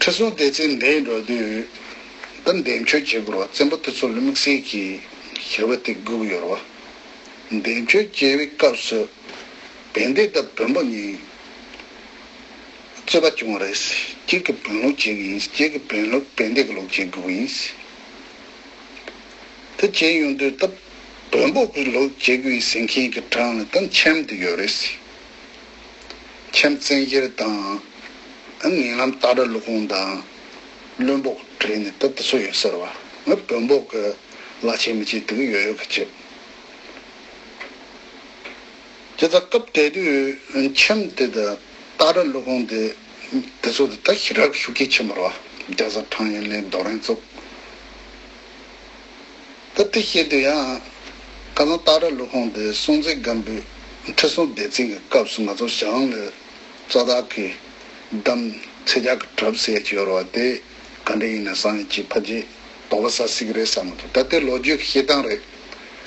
ཁྲི་སྲོང་ལྡེ་བཙན་འདས་འགྲོ་དུས་ད་འདེམས་སྤྱོད་བྱེད་དགོས་རེད་བ། བཙན་པོ་དེ་ཚོ་ལ་དམིགས་བསལ་གྱི་ཞེ་པོ་དེ་དགོས་ཀྱི་ཡོད་རེད་བ། འདེམས་སྤྱོད་བྱེད་པའི་སྐབས་སུ་བན་དེ་དང་བོན་པོ་གཉིས་རྩོད་པ་བྱུང་བ་རེད། གཅིག་གིས་བོན་ལུགས་བྱེད་ཀྱི་ཡིན། གཅིག་གིས་བོན་ལུགས་བན་དེ་གི་ལུགས་བྱེད་དགོས་ཀྱི་ཡིན། དེ་བྱས་ཡོང་དུས་ད་བོན་པོ་གི་ལུགས་བྱེད་དགོས་ཡིན་ཟེར་མཁན་གྱི་གྲངས་ལ་ད་མཆན་དེ་ཡོད་རེད། མཆན་བཙན་སྒྱུར་དང་། ངན་ལམ་སྟག་སྒྲ་ཀླུ་ཁོང་དང་། བློན་པོ་བྲིས་ནས་ད་དེ་ཚོ་ཡོད་ཟེར་བ། ང་བོན་པོ་གི་བླ་ཆེན་མི་ཆེ་དེ་གི་ཡོད་ཡོད་གི་བྱེད། དེ་ད་སྐབས་དེ་དུས་མཆན་དེ་ད་སྟག་སྒྲ་ཀླུ་ཁོང་དེ་དེ་ཚོ་དེ་ད་ཞེ་དྲག་ཤུགས་རྐྱེན་ཆེན་པོ་རེད་བ། རྒྱ་བཟའ་ཁྲང་ཡོན་ལེན་རྡོ་རིང་བཙུགས། ད་དེ་བཤད་དུས་ཡང་ཁ་སང་སྟག་སྒྲ་ཀླུ་ཁོང་དེ་སྲོང་བཙན་སྒམ་པོའི་ ཁྲི་སྲོང་ལྡེ་བཙན་གྱི་སྐབས་སུ་ང་ཚོ་ཞང་ལ་རྩ་བདག་གི་གདམས་ཚེ་རྒྱལ་གྱི་གྲབས་ཟེར་གྱི་ཡོད་རེད་བ། དེ་ག་འདྲ་ཡིན་ན་བསམ་ཡས་ཅིག་ཕལ་ཆེར་དོགས་པ་ཟ་སྲིད་ཀྱི་རེད་བསམ་གྱི་འདུག་ད་ལྟའི་ལོ་རྒྱུས་ཀྱི་བཤད་སྟངས་རེད།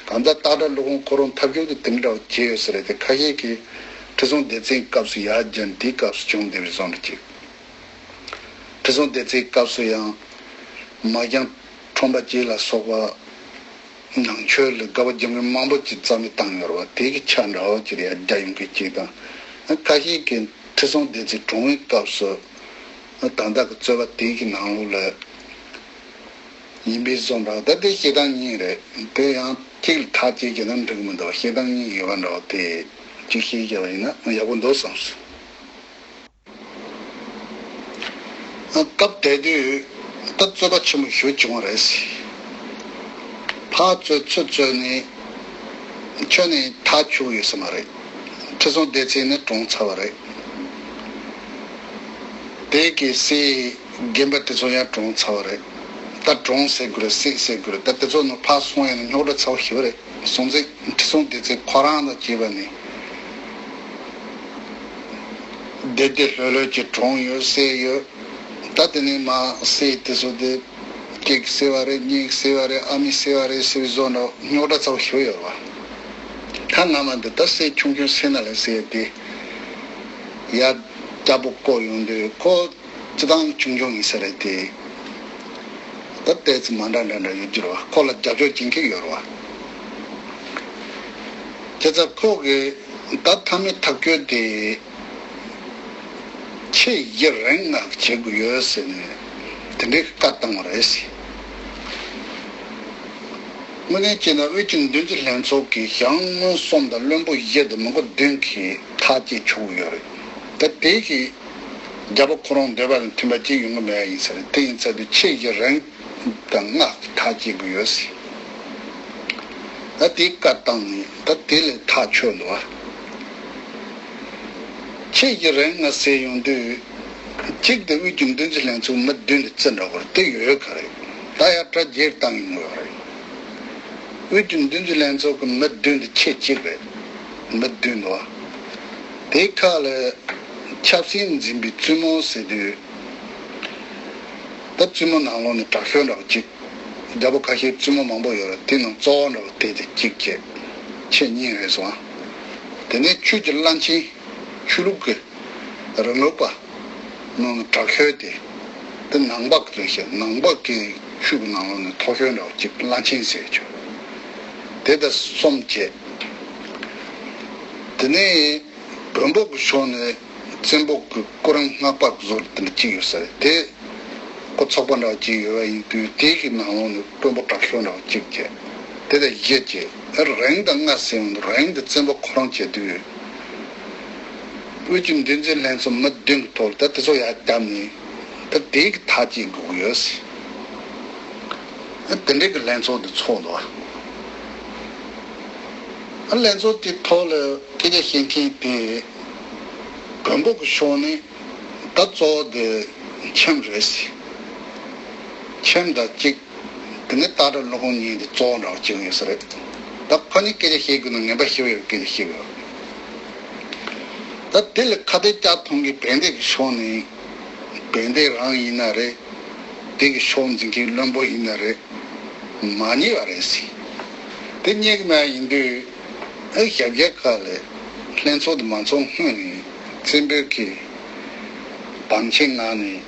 གང་ལྟར་སྟག་སྒྲ་ཀླུ་ཁོང་ཁོ་རང་ཐབས་སྐྱོ་དེ་དེ་འདྲ་བ་བྱས་ཡོད་ས་རེད་དེ། ཁ་ཤས་ཀྱིས་ཁྲི་སྲོང་ལྡེ་བཙན་སྐབས་སུ་ཡར་བརྒྱབ་འདིའི་སྐབས་སུ་བྱུང་བསྡད་པའི་བཟོ་འདྲ་ཅིག་ཁྲི་སྲོང་ལྡེ་བཙན་སྐབས་སུ་ཡང་མ་རྒྱང་ཁྲོམ་པ་བཅས་ལ་སོགས་པ་ནང་ཆོས་ལ་དགའ་བ་རྒྱབ་མཁན་མང་པོ་ཅིག་རྩ་མེད་བཏང་ཡོད་རེད་བ། དེ་གི་ཆ་འདྲ་བོ་ཅིག་ཡར་རྒྱག་ཡོང་མཁན་ཅིག་དང་། ཁ་ཤས་ཀྱིས་ཁྲི་སྲོང་ལྡེ་བཙན་གྲོངས་པའི་སྐབས་སུ་ད་ལྟ་གི་རྩོད་པ་དེ་གི་ནང་ལོགས་ལ་ཡིན་པའི་བཟོ་འདྲ་བོ། ད་དེ་བཤད་སྟངས་གཉིས་རེད། དེ་ཡང་གཅིག་ལ་ཐག་བཅད་རྒྱག་ན་འགྲིག་གི་མི་འདུག་བཤད་སྟངས་གཉིས་ཡོད་པ་འདྲ་བོ་དེ་གཅིག་ཤེས་རྒྱག་པ་ཡིན་ན་ཡག་པོ་འདུག་བསམ་སོང་། སྐབས་དེ་དུས་ད་རྩོད་པ་ཆེན་པོ་ཞེ་པོ་བྱུང་བ་རེད། ཕར་རྩོད་ཚུར་རྩོད་ནས་ཁྱོན་ནས་ཐག་ཆོད་ཡོད་ས་མ་རེད། ཁྲི་སྲོང་ལྡེ་བཙན་ནི་གྲོངས་ཚར་བ་རེད། དེ་གི་སྲས་རྒན་པ་དེ་ཚོ་ཡང་གྲོངས་ཚར་བ་རེད། ད་གྲོངས་ཟེར་དགོས་རེད། སྲས་ཟེར་དགོས་རེད། ད་དེ་ཚོ་ནི་ཕར་སོང་ཡང་ན་རྙོག་དྲ་ཚ་བོ་ཞེ་པོ་རེད། སོང་ཙང་ཁྲི་སྲོང་ལྡེ་བཙན་ཁོ་རང་དང་བཅས་པ་ནི་བདེ་བདེ་ལྷོད་ལྷོད་ཀྱིས་གྲོངས་ཡོད་ཟེར་ཡོད། ད་དེ་ནས་མ་སྲས་དེ་ཚོ་དེ་སྐྱེས་ཀྱི་སྲས་པ་རེད། གཉེན་གྱི་སྲས་པ་རེད། ཨ་མའི་སྲས་པ་རེད་ཟེར་བའི་བཟོ་འདྲ་རྙོག་དྲ་ཚ་བོ་ཞེ་པོ་ཡོད་རེད་བ། ད་སྔ་མ་འདི་ད་སྲས་ཆུང་ཆུང་སེང་ན་ལ་ཟེར་དེ་ཡར་རྒྱལ་པོ་བསྐོས་ཡོང་དུས་ཁོ་སྤྱི་བཏང་ཆུང་ཆུང་ཡིན་ས་རེད་དེ། ད་ལྟའི་ཚེ་མ་འདྲ་འདྲ་འདྲ་ཡོད་རྒྱུ་རེད་བ། ཁོ་ལ་རྒྱབ་སྐྱོར་བྱེད་མཁན་ཡོད་རེད་བ། བྱས་ཙང་ཁོ་གིས་ད་མཐའ་མའི་ཐག་གཅོད་དེ་ཆེས་གཞི་རིང་ང་བྱེད་དགོས་ཡོད་ཟེར་ནས་དེ་འདྲའི་བཀའ་བཏང་བ་རེད་ཟེར། དངོས་གནས་བྱས་ན་དབུས་ཀྱི་འདུལ་འཛིན་ལྷན་ཚོགས་ཀྱིས་ཞང་མོན་གསུམ་དང་བློན་པོ་བཞི་དང་མི་མགོ་བདུན་གྱིས་ཐག་བཅད་ཆོག་གི་ཡོད་རེད། ད་དེ་གིས་རྒྱལ་པོ་ཁོ་རང་འདོད་པ་དང་མཐུན་པ་ཅིག་ཡོང་གི་མེད་པ་ཡིན་ས་རེད། དེ་ཡིན་ཚར་དུས་ཆེས་གཞི་རིང་དང་སྔ་ཐག་བཅད་དགོས་ཡོད་ཟེར། ད་དེ་བཀའ་བཏང་ནས་ད་དེ་ལས་ཐག་ཆོད་འདུག་བ། ཆེས་གཞི་རིང་ང་ཟེར་ཡོང་དུས་གཅིག་དེ་དབུས་ཀྱི་འདུལ་འཛིན་ལྷན་ཚོགས་མི་བདུན་དེ་བརྩི་འགྲོ་དགོས་རེད། དེ་ཡོད་ག་རེད། ད་ཡར་གྲ་རྒྱས་བཏང་ཡོང་དགོས་རེད། དབུས་ཀྱི་འདུལ་འཛིན་ལྷན་ཚོགས་ཀྱི་མི་བདུན་དེ་ཁྱེད་གཅིག་རེད། མི་བདུན་འདུག་བ། དེ་ཁ་ལ་ཆབ་སྲིད་འཛིན་པའི་བཙུན་མོ་ཟེར་དུས། ད་བཙུན་མོ་ནང་ལོགས་ནས་དྲག་ཤོས་འདྲ་བོ་གཅིག་རྒྱལ་པོ་ཁ་ཤས་བཙུན་མོ་མང་པོ་ཡོད་རེད། དེ་ནང་གཙོ་བོ་འདྲ་བོ་དེ་དེ་གཅིག་བྱས། ཁྱེད་གཉིས་རེད་སོང་ཨ། དེ་ནས་ཆོས་ཀྱི་བླ་ཆེན། ཆོས་ལུགས་ཀྱི་རིང་ལུགས་པ་ནང་ནས་དྲག་ཤོས་དེ། དེ་ནང་པ་གི་རེད་ཤག་ནང་པ་གི་ཆོས་ཀྱི་ནང་ལོགས་ནས་མཐོ་ཤོས་འདྲ་བོ་གཅིག་བླ་ཆེན་ཟེར་ཆོག་དེ་ད་གསུམ་བྱས། དེ་ནས་བོན་པོ་གི་ཕྱོགས་ནས་བཙན་པོ་གི་སྐུ་རིམ་སྔགས་པ་གི་བཟོ་འདྲ་དེ་འདྲ་གཅིག་ཡོད་ས་རེད་དེ། ཁོ་ཚོགས་པ་འདྲ་བ་ཅིག་ཡོད་པ་ཡིན་དུས་དེ་གི་ནང་ལོགས་ནས་དཔོན་པོ་དྲག་ཤོས་འདྲ་བ་གཅིག་བྱས། དེ་ལས་གཞི་བྱས། རིང་དང་སྔ་ཟེར་ཡོང་དུས་རིང་དེ་བཙན་པོ་ཁོ་རང་བྱེད་དུས། དབུས་ཀྱི་འདུལ་འཛིན་ལྷན་ཚོགས་མི་བདུན་གྱི་ཐོག་ལ་ད་དེ་ཚོ་ཡར་བརྒྱབ་ནས་ད་དེ་གི་ཐག་བཅད་དགོས་ཀྱི་ཡོད་ཟེར། དེ་འདྲའི་གི་ལྷན་ཚོགས་དེ་ཚོགས་འདུག་བ། ལྷན་ཚོགས་དེའི་ཐོག་ལ་སྐད་ཆ་བཤད་མཁན་དེ་བོན་པོ་གི་ཕྱོགས་ནས། ད་གཙོ་བོ་དེ་མཆིམས་རེད་ཟེར། མཆིམས་དང་གཅིག་དེ་ནས་སྟག་སྒྲ་ཀླུ་ཁོང་གཉིས་དེ་གཙོ་བོ་འདྲ་བོ་བྱུང་ཡོད་ས་རེད། ད་ཁོ་གཉིས་སྐད་ཆ་བཤད་དགོས་ན་ངན་པ་ཞེ་པོ་ཡོད་སྐད་ཆ་བཤད་དགོས། ད་དེ་ལ་ཁ་གཏད་བཅག་ཐུབ་མཁན་བན་དེ་གི་ཕྱོགས་ནས་བན་དེ་རང་ཡིན་ན་རེད། དེ་གི་ཕྱོགས་འཛིན་མཁན་བློན་པོ་ཡིན་ན་རེད། མ་རྙེད་པ་རེད་ཟེར། དེ་རྙེད་ཀྱི་མེད་ཡིན་དུས། ཨེ་ཞབས་རྗེས་ཁག་ལས་ལྷན་ཚོགས་དེ་མ་ཚོགས་སྔོན་ནས་བཙན་པོའི་གི་བམ་ཆེན་ངག་ནས་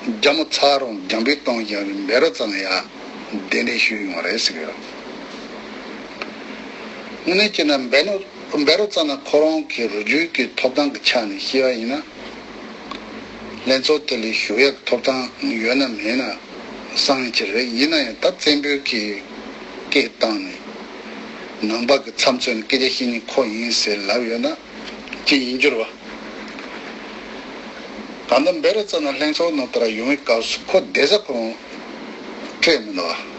རྒྱ་མོ་ཚ་རོང་འཇམ་པའི་སྟོང་རྒྱལ་བའི་བཻ་རོ་ཙ་ན་ཡ་གདན་འདྲེན་ཞུས་ཡོང་བ་རེད་ཟེར་གི་ཡོད། དངོས་གནས་བྱས་ན་བཻ་རོ་བཻ་རོ་ཙ་ན་ཁོ་རང་གི་རུས་རྒྱུད་ཀྱི་ཐོབ་ཐང་གི་ཆ་ནས་བཤད་པ་ཡིན་ན། ལྷན་ཚོགས་དེ་ལ་ཞུགས་ཡག་ཐོབ་ཐང་ཡོད་ན་མེད་ན་གསང་ཡིན་གྱི་རེད། ཡིན་ན་ཡང་ད་བཙན་པོའི་གི་སྐད་བཏང་ནས་ནང་པ་གི་ཚབ་མཚོན་སྐད་ཆ་བཤད་མཁན་ཁོ་ཡིན་ཟེར་ལབ་ཡོད་ན་ཅི་ཡིན་རྒྱུ་རེད་བ། ད་ལྟ་བཻ་རོ་ཙ་ན་ལྷན་ཚོགས་ནང་དུ་ར་ཡོང་བའི་སྐབས་སུ་ཁོ་བསྡད་ས་ཁོ་རང་སྤྲད་མི་འདུག་བ།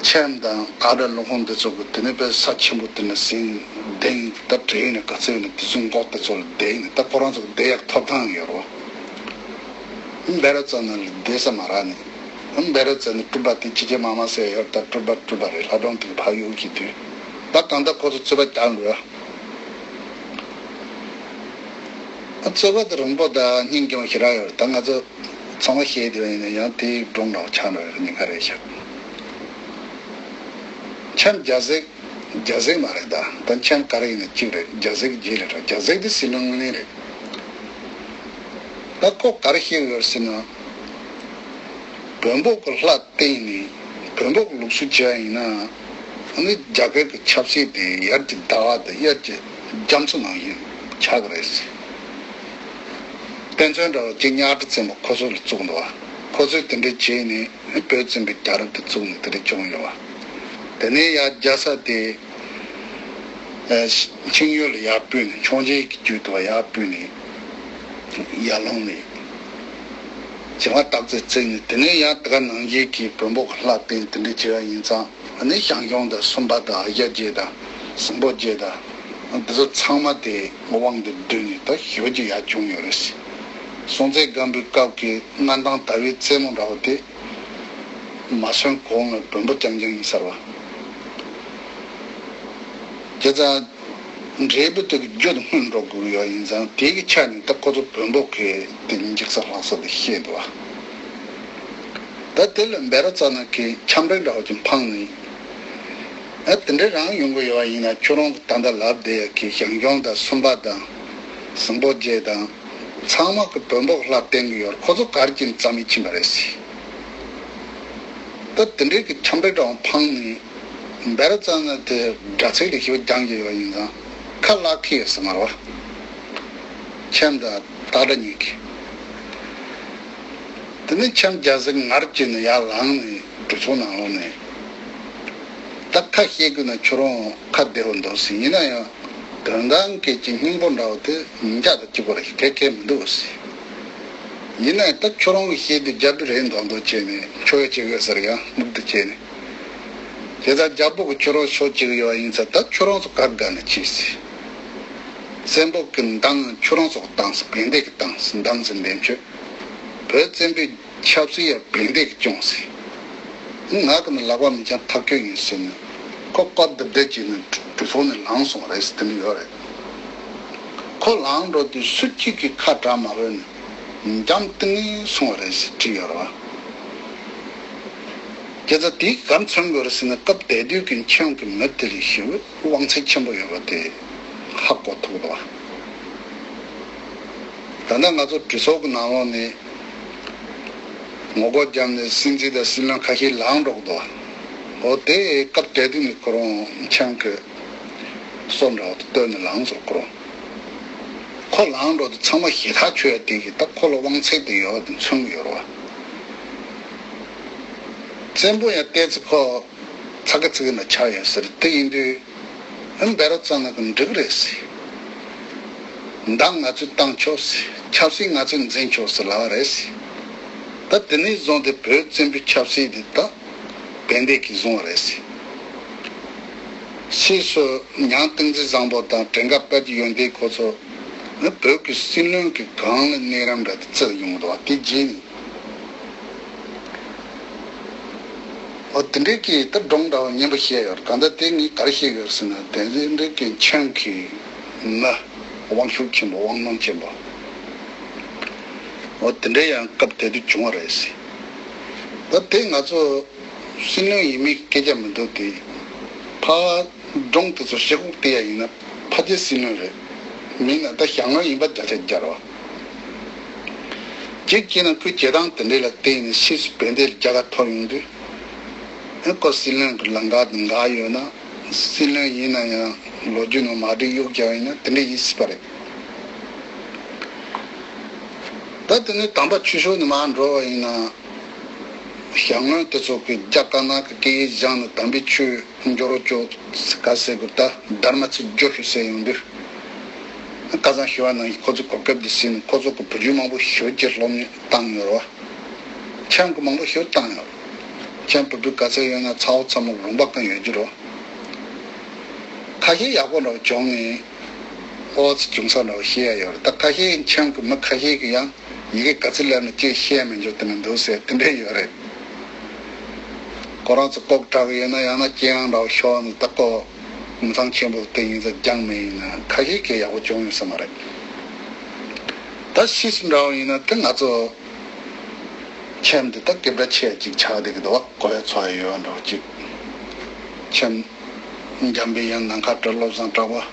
མཆིམས་དང་སྟག་སྒྲ་ཀླུ་ཁོང་འདི་ཚོ་གི་དེ་ནས་དཔེ་ས་ཆེན་པོ་དེ་ནས་ཟིན་བསྡད་ཡིན། ད་བྲེལ་ནས་ག་ཚོད་ཡིན་ན་དེ་ཚོའི་འགོག་དེ་ཚོ་ལ་བསྡད་ཡིན། ད་ཁོ་རང་ཚོ་གི་བསྡད་ཡག་ཐོབ་ཐང་ཡོད་རོ། བཻ་རོ་ཙ་ན་ལ་བསྡད་ས་མ་རག་ནས། བཻ་རོ་ཙ་ན་སྤྲུལ་པ་དེ་ཅི་བྱེད་མ་མ་ཟེར་ཡོད། ད་སྤྲུལ་པ་སྤྲུལ་པ་རེད། ལྷ་སྒྲུང་དེ་གི་ཕ་ཡུལ་གྱི་དུས། ད་གང་ལྟར་ཁོ་ཚོ་རྩོད་པ་རྒྱག་འགྲོ། ཨ། རྩོད་པ་དེ་རིང་པོ་དང་སྙིང་རྗེ་མོ་ཞེ་དྲག་ཡོད་རེད། ད་ང་ཚོ་ཚང་མ་ཤེས་བསྡད་ཡིན་ན་ཡང་དེའི་སྒྲུང་འདྲ་བོ་ཆགས་འགྲོ་ཡོད་རེད། ཉེན་ཁ་རེད་ཤག་མཆན་རྒྱ་བསྲེགས། རྒྱ་བསྲེགས་མ་རེད་ད། ད་མཆན་ག་རེ་ཡིན་ན་གཅིག་རེད། རྒྱ་བསྲེགས་རྗེས་ལ་རེད། རྒྱ་བསྲེགས་དེ་སྲིད་བློན་དངོས་གནས་རེད། ད་ཁོ་ག་རེ་བཤད་ཡོད་ཟེར་ན། བོན་པོ་གི་ལྷ་བསྟེན་ནས་བོན་པོ་གི་ལུགས་སྲོལ་བྱས་ཡིན་ན། ཨ་ནི་རྒྱ་གར་གྱི་ཆབ་སྲིད་དེ་ཡར་གྱི་ཟླ་བ་དང་ཡར་གྱི་རྒྱ་མཚོ་ནང་བཞིན་ཆགས་ཀྱི་རེད་ཟེར། དཔེ་མཚོན་འདྲ་བོ་གཅིག་གཉའ་ཁྲི་བཙན་པོ་ཁོ་ཚོ་ལ་བཙུགས་འདུག་བ། ཁོ་ཚོས་དེ་འདྲ་བྱས་ནས་བོད་བཙན་པོའི་རྒྱལ་རབས་དེ་བཙུགས་ནས་དེ་འདྲ་བྱུང་ཡོད་བ། དེ་ནས་ཡར་རྒྱལ་ས་དེ། ཨ། ཆིང་ཡུལ་ལ་ཡར་སྤོས་ནས་འཕྱོངས་རྒྱས་ཀྱི་རྒྱུད་དུ་ཡར་སྤོས་ནས་ཡར་ལངས་ནས་བྱེ་མ་སྟག་རྩེ་བརྩིགས་ནས། དེ་ནས་ཡང་དེ་ག་ནང་བཞིན་གྱི་བོན་པོ་གི་ལྷ་བསྟེན་དེ་འདྲ་བྱས་པ་ཡིན་ཙང་། ཨ་ནི་ཞང་ཞུང་དང་སུམ་པ་དང་ཨ་ཞང་རྗེ་དང་ཟིང་པོ་རྗེ་དང་འདི་ཚོ་ཚང་མ་དེ་དབང་དུ་བསྡུས་ནས་ད་ཞེ་པོ་ཅིག་ཡར་བྱུང་ཡོད་རེད། སྲོང་བཙན་སྒམ་པོའི་སྐབས་ཀྱི་མངའ་ཐང་དར་བའི་རྩེ་མོ་འདྲ་བོ་དེ། མ་སོན་གོང་ལ་བོན་པོ་རྐྱང་རྐྱང་ཡིན་ས་རེད་བ། བྱས་ཙང་། འབྲས་བུ་དེ་གི་རྒྱུ་དེ་སྔོན་འགྲོ་དགོས་ཡོད་ཡིན་ཙང་། དེ་གི་ཆ་ནས་ད་ཁོ་ཚོ་བོན་པོ་གི་དེ་འཇིགས་ས་ལྷག་ས་དེ་ཤེས་འདུག་བ། ད་དེ་ལ་བཻ་རོ་ཙ་ན་གི་ཁྱམས་རིགས་འདྲ་བོ་ཅིག་འཕངས་ནས། ཨ། དེ་འདྲ་རང་ཡོང་གི་ཡོད་ཡིན་ན། ཁྱོད་རང་གི་ད་ལྟ་ལབ་བསྡད་ཡ་གི་ཞང་ཞུང་དང་སུམ་པ་དང་། ཟིང་པོ་རྗེ་དང་། ཚང་མ་གི་བོན་པོ་གི་ལྷ་བསྟེན་གི་ཡོད་རེད། ཁོ་ཚོ་ག་རེ་བྱས་ནས་རྩ་མེད་ཕྱིན་པ་རེད་ཟེར། ད་དེ་འདྲའི་གི་ཁྱམས་རིགས་འདྲ་བོ་འཕངས་ནས། བཻ་རོ་ཙ་ན་དེ་དགྲ་ཚིག་ལ་ཞེ་པོ་རྒྱང་རྒྱུ་ཡོད་ཡིན་ཙང་། ཁ་ལག་ཁེལ་ཡོད་ས་མ་རེད་བ། ཁྱམས་དང་སྟག་སྒྲ་གཉིས་ཀྱིས། དེ་ནས་ཁྱམས་རྒྱ་བསྲེགས་ངར་བྱས་ནས་ཡར་ལངས་ནས་གྲོས་ཚོགས་ནང་ལོགས་ནས། ད་ཁ་བཤད་དགོས་ན་ཁྱོད་རང་ཁ་བདེ་བོ་འདུག་ཟེར། ཡིན་ན་ཡང་དོན་དག་གལ་ཆེ་སྙིང་པོ་འདྲ་བོ་དེ་འཇགས་དང་གཅིག་པ་རེད། གལ་གལ་མི་འདུག་ཟེར། ཡིན་ན་ཡང་ད་ཁྱོད་རང་གིས་བཤད་དུས་རྒྱབ་རེད་མདོག་མདོག་བྱས་ནས་ཁྱོད་ཡ་བྱེད་དགོས་ཟེར། ཡང་མུག་དུ་བྱས་ནས། དེ་ལྟར་རྒྱལ་པོ་གིས་ཁྱོད་རང་ཕྱོགས་གཅིག་ཡོད་ཡིན་ཙང་། ད་ཁྱོད་རང་ཚོ་ག་དགའ་ན་བྱེད་ཟེར། བཙན་པོ་གི་མདངས་ཁྱོད་རང་ཚོ་བཏང་ཟེར། བན་དེ་གིས་བཏང་ཟེར། མདངས་ཟེར་འདེམས་ཆོས། བོད་བཙན་པོའི་ཆབ་སྲིད་ཡང་བན་དེ་གིས་སྐྱོང་ཟེར། ང་གི་ནི་ལག་པ་མི་འཆང་ཐག་ཆོད་ཡིན་ཟེར་ནས། ཁོ་ཀོ་བརྡབ་བརྡབ་བྱས་ནས་གྲོས་ཚོགས་ནས་ལངས་སོང་བ་རེད་ཟེར། དེ་འདྲ་ཡོད་རེད། ཁོ་ལངས་འགྲོ་དུས་སུ་གཅིག་གིས་ཁ་གྲག་མ་ཕོད་ནས་འཇམ་ཐིང་ངེ་སོང་བ་རེད་ཟེར་བྲིས་ཡོད་རེད་བ། དེ་ཚོ་དེས་ག་རེ་མཚོན་དགོས་རེད་ཟེར་ན། སྐབས་དེ་དུས་ཀྱི་མཆོང་གི་མི་དེ་ལས་ཞེ་པོ་དབང་ཚད་ཆེན་པོ་ཡོད་པ་དེ་ཧ་གོ་ཐུབ་འདུག་བ། ད་ལྟ་ང་ཚོ་གྲོས་ཚོགས་ཀྱི་ནང་ལོགས་ནས་ངོ་རྒོལ་བརྒྱབ་ནས་སྲིད་འཛིན་དང་སྲིད་བློན་ཁ་ཤས་ལངས་འགྲོ་གི་འདུག་བ། འོ་དེ་སྐབས་དེ་དུས་ནས་ཁོ་རང་མཆོང་གི་སོ་འདྲ་བོ་དེ་བཏོན་ནས་ལངས་སོང་། ཁོ་རང་ཁོ་ལངས་འགྲོ་དུས་ཚང་མ་ཞེ་ཐག་ཆོད་ཡ་དེ་གིས་ད་ཁོ་ལ་དབང་ཚད་དེ་ཡོད་པ་དེ་མཚོན་གྱི་ཡོད་རེད་བ། བཙན་པོ་ཡང་བལྟས་ཚེ་ཁོ་ཚ་གི་ཚི་གི་ན་ཆགས་ཡོད་ཟེར། དེ་ཡིན་དུས་ཨ་ནི་བཻ་རོ་ཙ་ན་གིས་འགྲིག་རེད་ཟེར། མདངས་ང་ཚོས་བཏང་ཆོག་ཟེར། ཆབ་སྲིད་ང་ཚོས་འཛིན་ཆོག་ཟེར་ལབ་པ་རེད་ཟེར། ད་དེ་ནས་བཟུང་སྟེ་བོད་བཙན་པོའི་ཆབ་སྲིད་དེ་ད་བན་དེ་གིས་བཟུང་བ་རེད་ཟེར། ཕྱིས་སུ་ཉང་ཏིང་འཛིན་བཟང་པོ་དང་བྲན་ཁ་དཔལ་གྱི་ཡོན་ཏན་ཁོ་ཚོ་ནི་བོད་ཀྱི་སྲིད་བློན་གྱི་སྒང་ལ་གནས་རིམ་འདྲ་དེ་བརྩིས་ཡོང་གི་འདུག་བ། དེ་རྗེས་ནས། འོ་དེ་འདྲའི་གི་ད་སྒྲུང་འདྲ་བོ་སྙན་པོ་བཤད་ཡོད་རེད། གང་ལྟར་དེ་ངས་ག་རེ་བཤད་ཡོད་ཟེར་ན། དེ་འདྲའི་གི་མཆོང་གི་མི་དབང་ཤུགས་ཆེན་པོ། དབང་ནང་ཆེན་པོ། འོ་དེ་འདྲའི་ཡང་སྐབས་དེ་དུས་བྱུང་བ་རེད་ཟེར། ད་དེ་ང་ཚོ་སྲིད་བློན་ཡིན་མིན་སྐད་ཆ་མི་འདུག་སྟེ། ཕ་སྒྲུང་དེ་ཚོ་ཞིབ་ཀྱིས་བལྟས་ཡ་ཡིན་ན་ཕལ་ཆེར་སྲིད་བློན་རེད། མིན་ན་ད་ཞང་བློན་ཡིན་པ་བརྒྱ་ཆ་བརྒྱ་རེད་བ། གཅིག་བྱས་ན་ཁོའི་བྱེད་སྟངས་དེ་འདྲ་ལ་བརྟེན་ནས་ཕྱིས་སུ་བན་དེ་ལ་རྒྱལ་ཁ་ཐོབ་ཡོང་དུས། ཨེ་ཁོ་སྲིད་བློན་གྱི་ལམ་ཁ་དེ་འགག་ཡོད་ན། སྲིད་བློན་ཡིན་ན་ཡང་ལོ་རྒྱུས་ནང་མ་བསྒྲིགས་གཡུག་བརྒྱབ་ཡིན་ན་དེ་འདྲ་ཡིན་སྲིད་པ་རེད། ད་དེ་ནས་དམ་པ་ཆོས་ཕྱོགས་ནས་མར་འགྲོ་བ་ཡིན་ན། ཞང་བློན་དེ་ཚོ་གིས་རྒྱ་དཀར་ནག་གི་སྐད་ཡིག་སྦྱངས་ནས་དམ་པའི་ཆོས་འགྱུར་བཅོས་ག་ཟེར་དགོས། ད་དྷརྨ་ཚིག་བརྗོད་ཤོག་ཟེར་ཡོང་དུས། ཁ་སང་ཞུ་བ་ནང་བཞིན་ཁོ་ཚོས་གོ་སྐབས་འདི་ཟིན་ནས་ཁོ་ཚོ་གི་བུ་རྒྱུད་མང་པོ་ཞེ་པོ་ཅིག་སློབ་གཉེར་བཏང་ཡོད་རེད་བ། མཆོང་གི་མང་པོ་ཞེ་པོ་བཏང་ཡོད་རེད། མཆོང་བུ་ཕྲུག་ག་ཚོད་ཡོད་ན་ཚ་བོ་ཚ་མོ་ལུང་པ་གང་ཡོད་ཀྱི་རེད་བ། ཁ་ཤས་ཡག་པོ་འདྲ་བོ་བྱུང་ནས་ཨོ་ཙི་བྱུང་ས་འདྲ་བོ་བཤད་ཡ་ཡོད་རེད། ད་ཁ་ཤས་མཆོང་གི་མི་ཁ་ཤས་ཀྱིས་ཡང་ཡི་གེ་ག་ཚོད་ལབ་ན་ཅིག་བཤད་མི་འཇུག་དེ་ནི་འདུག་ཟེར་དེ་འདྲ་ཡོད་རེད། ཁོ་རང་ཚོ་ལྐོག་གྲགས་ཡོད་ན་ཡང་ན་ཅི་ཡང་འདྲ་བོ་ཤོར་ནས་ད་ཁོ་ མི་ཚང་ཆེན་པོ་དེ་ཡིན་ཙང་སྦྱངས་མེད་ཡིན་ན་ཁ་ཤས་ཀྱིས་ཡག་པོ་བྱུང་ཡོད་ས་མ་རེད། ད་ཕྱིས་སུ་འདྲ་བོ་ཡིན་ན་དེ་ང་ཚོ་ཁྱིམ་དེ་ད་སྐད་གྲགས་ཆེ་ཅིག་ཆགས་བསྡད་ཀྱི་འདུག་བ། གོ་ཡ་ཚོར་ཡ་ཡོད་འགྲོ་ཅིག་ཁྱིམ་འཇམ་པའི་དབྱངས་ནམ་མཁའ་བཀྲ་སློབ་བཟང་གྲགས་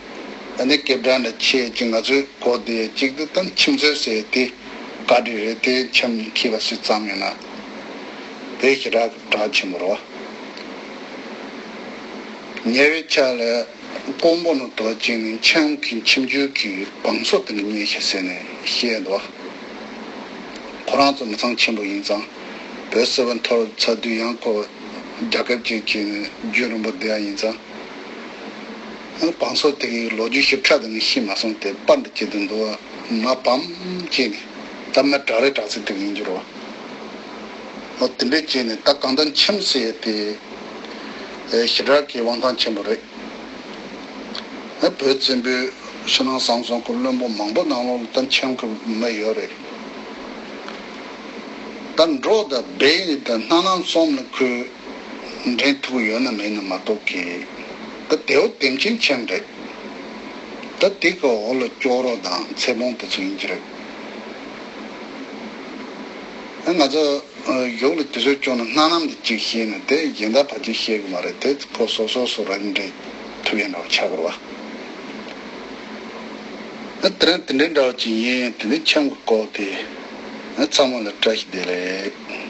པ། ཨ་ནི་སྐད་གྲགས་འདྲ་ཆེ་ཅིག་ང་ཚོའི་གོ་བདེ་ཅིག་དེ་ད་ཁྱིམ་མཚེས་ཟེར་དེ་བཀའ་དྲིན་རེད། དེ་ཁྱིམ་མཁས་པ་ཞིག་ཙམ་ཡིན་ན་དེ་ཞེ་དྲག་གྲགས་ཆེན་པོ་རེད་བ། ཉེ་བའི་ཆར་ལ་ཀོང་པོ་ནང་དུ་ཅིག་ནས་ཁྱིམ་གྱི་ཁྱིམ་རྒྱུད་ཀྱི་བང་སོ་དེ་འདྲ་རྙེད་ཤག་ཟེར་ནས་བཤད་འདུག་ཁོ་རང་ཚོ་མི་ཚང་ཆེན་པོ་ཡིན་ཙང་བོད་སིལ་བུ་འཐོར་ཚར་དུས་ཡང་ཁོ་རྒྱལ་ཁབ་ཅིག་གི་རྒྱུན་རིང་པོ་བསྡད་ཡ་ཡིན་ཙང་། བང་སོ་དེ་གའི་ལོ་རྒྱུས་ཞིབ་ཕྲ་དེ་ངས་ཤེས་མ་སོང་། དེ་པར་འདི་བྱེད་དུ་འདུག་བ། མ་བམ་བྱས་ནས་ད་མི་དྲག་རེ་དྲག་ཚིག་དེ་ཡིན་རྒྱུ་རེད་བ། ཨོ་དེ་འདྲས་བྱས་ནས་ད་གང་ལྟར་ཁྱིམ་ཟེར་ཡས་དེ་ཨེ་ཞེ་དྲག་གི་དབང་ཐང་ཆེན་པོ་རེད། ཨེ་བོད་བཙན་པོའི་ཕྱི་ནང་གསང་གསུམ་གྱི་བློན་པོ་མང་པོ་ནང་ལོགས་ལ་ད་ཁྱིམ་གྱི་མི་ཡོད་རེད། ད་འབྲོག་དང་སྦས་དང་སྣ་ནམ་གསུམ་ལ་ཁོས་འདྲེན་ཐུབ་ཡོད་ན་མེད་ན་མ་གཏོགས་ཀྱི། ད་དེའུ་དེམ་ཆེན་ཁྱིམ་རེད། ད་དེ་གི་འོག་ལ་ཅོག་རོ་དང་ཚེ་སྤོང་དེ་ཚོ་ཡིན་གྱི་རེད། ཨ་ང་ཚོ་ཡུལ་ལ་དུས་ཚོད་བཅུག་ན་སྣ་ནམ་དེ་གཅིག་ཤེས་ན་དེ་གཞན་དག་ཕལ་ཆེར་ཤེས་གི་མ་རེད། དེ་ཁོ་སོ་སོ་སོ་རང་འདྲེན་ཐུབ་ཡ་འདྲ་བོ་ཆགས་གི་རེད་བ། ཨ་དེ་རིང་དེ་འདྲའི་འདྲ་བོ་ཅིག་ཡིན། དེ་ནས་ཁྱིམ་གྱི་སྐོར་དེ་ཨ་ཚང་མ་ལ་བཀྲ་ཤིས་བདེ་ལེགས།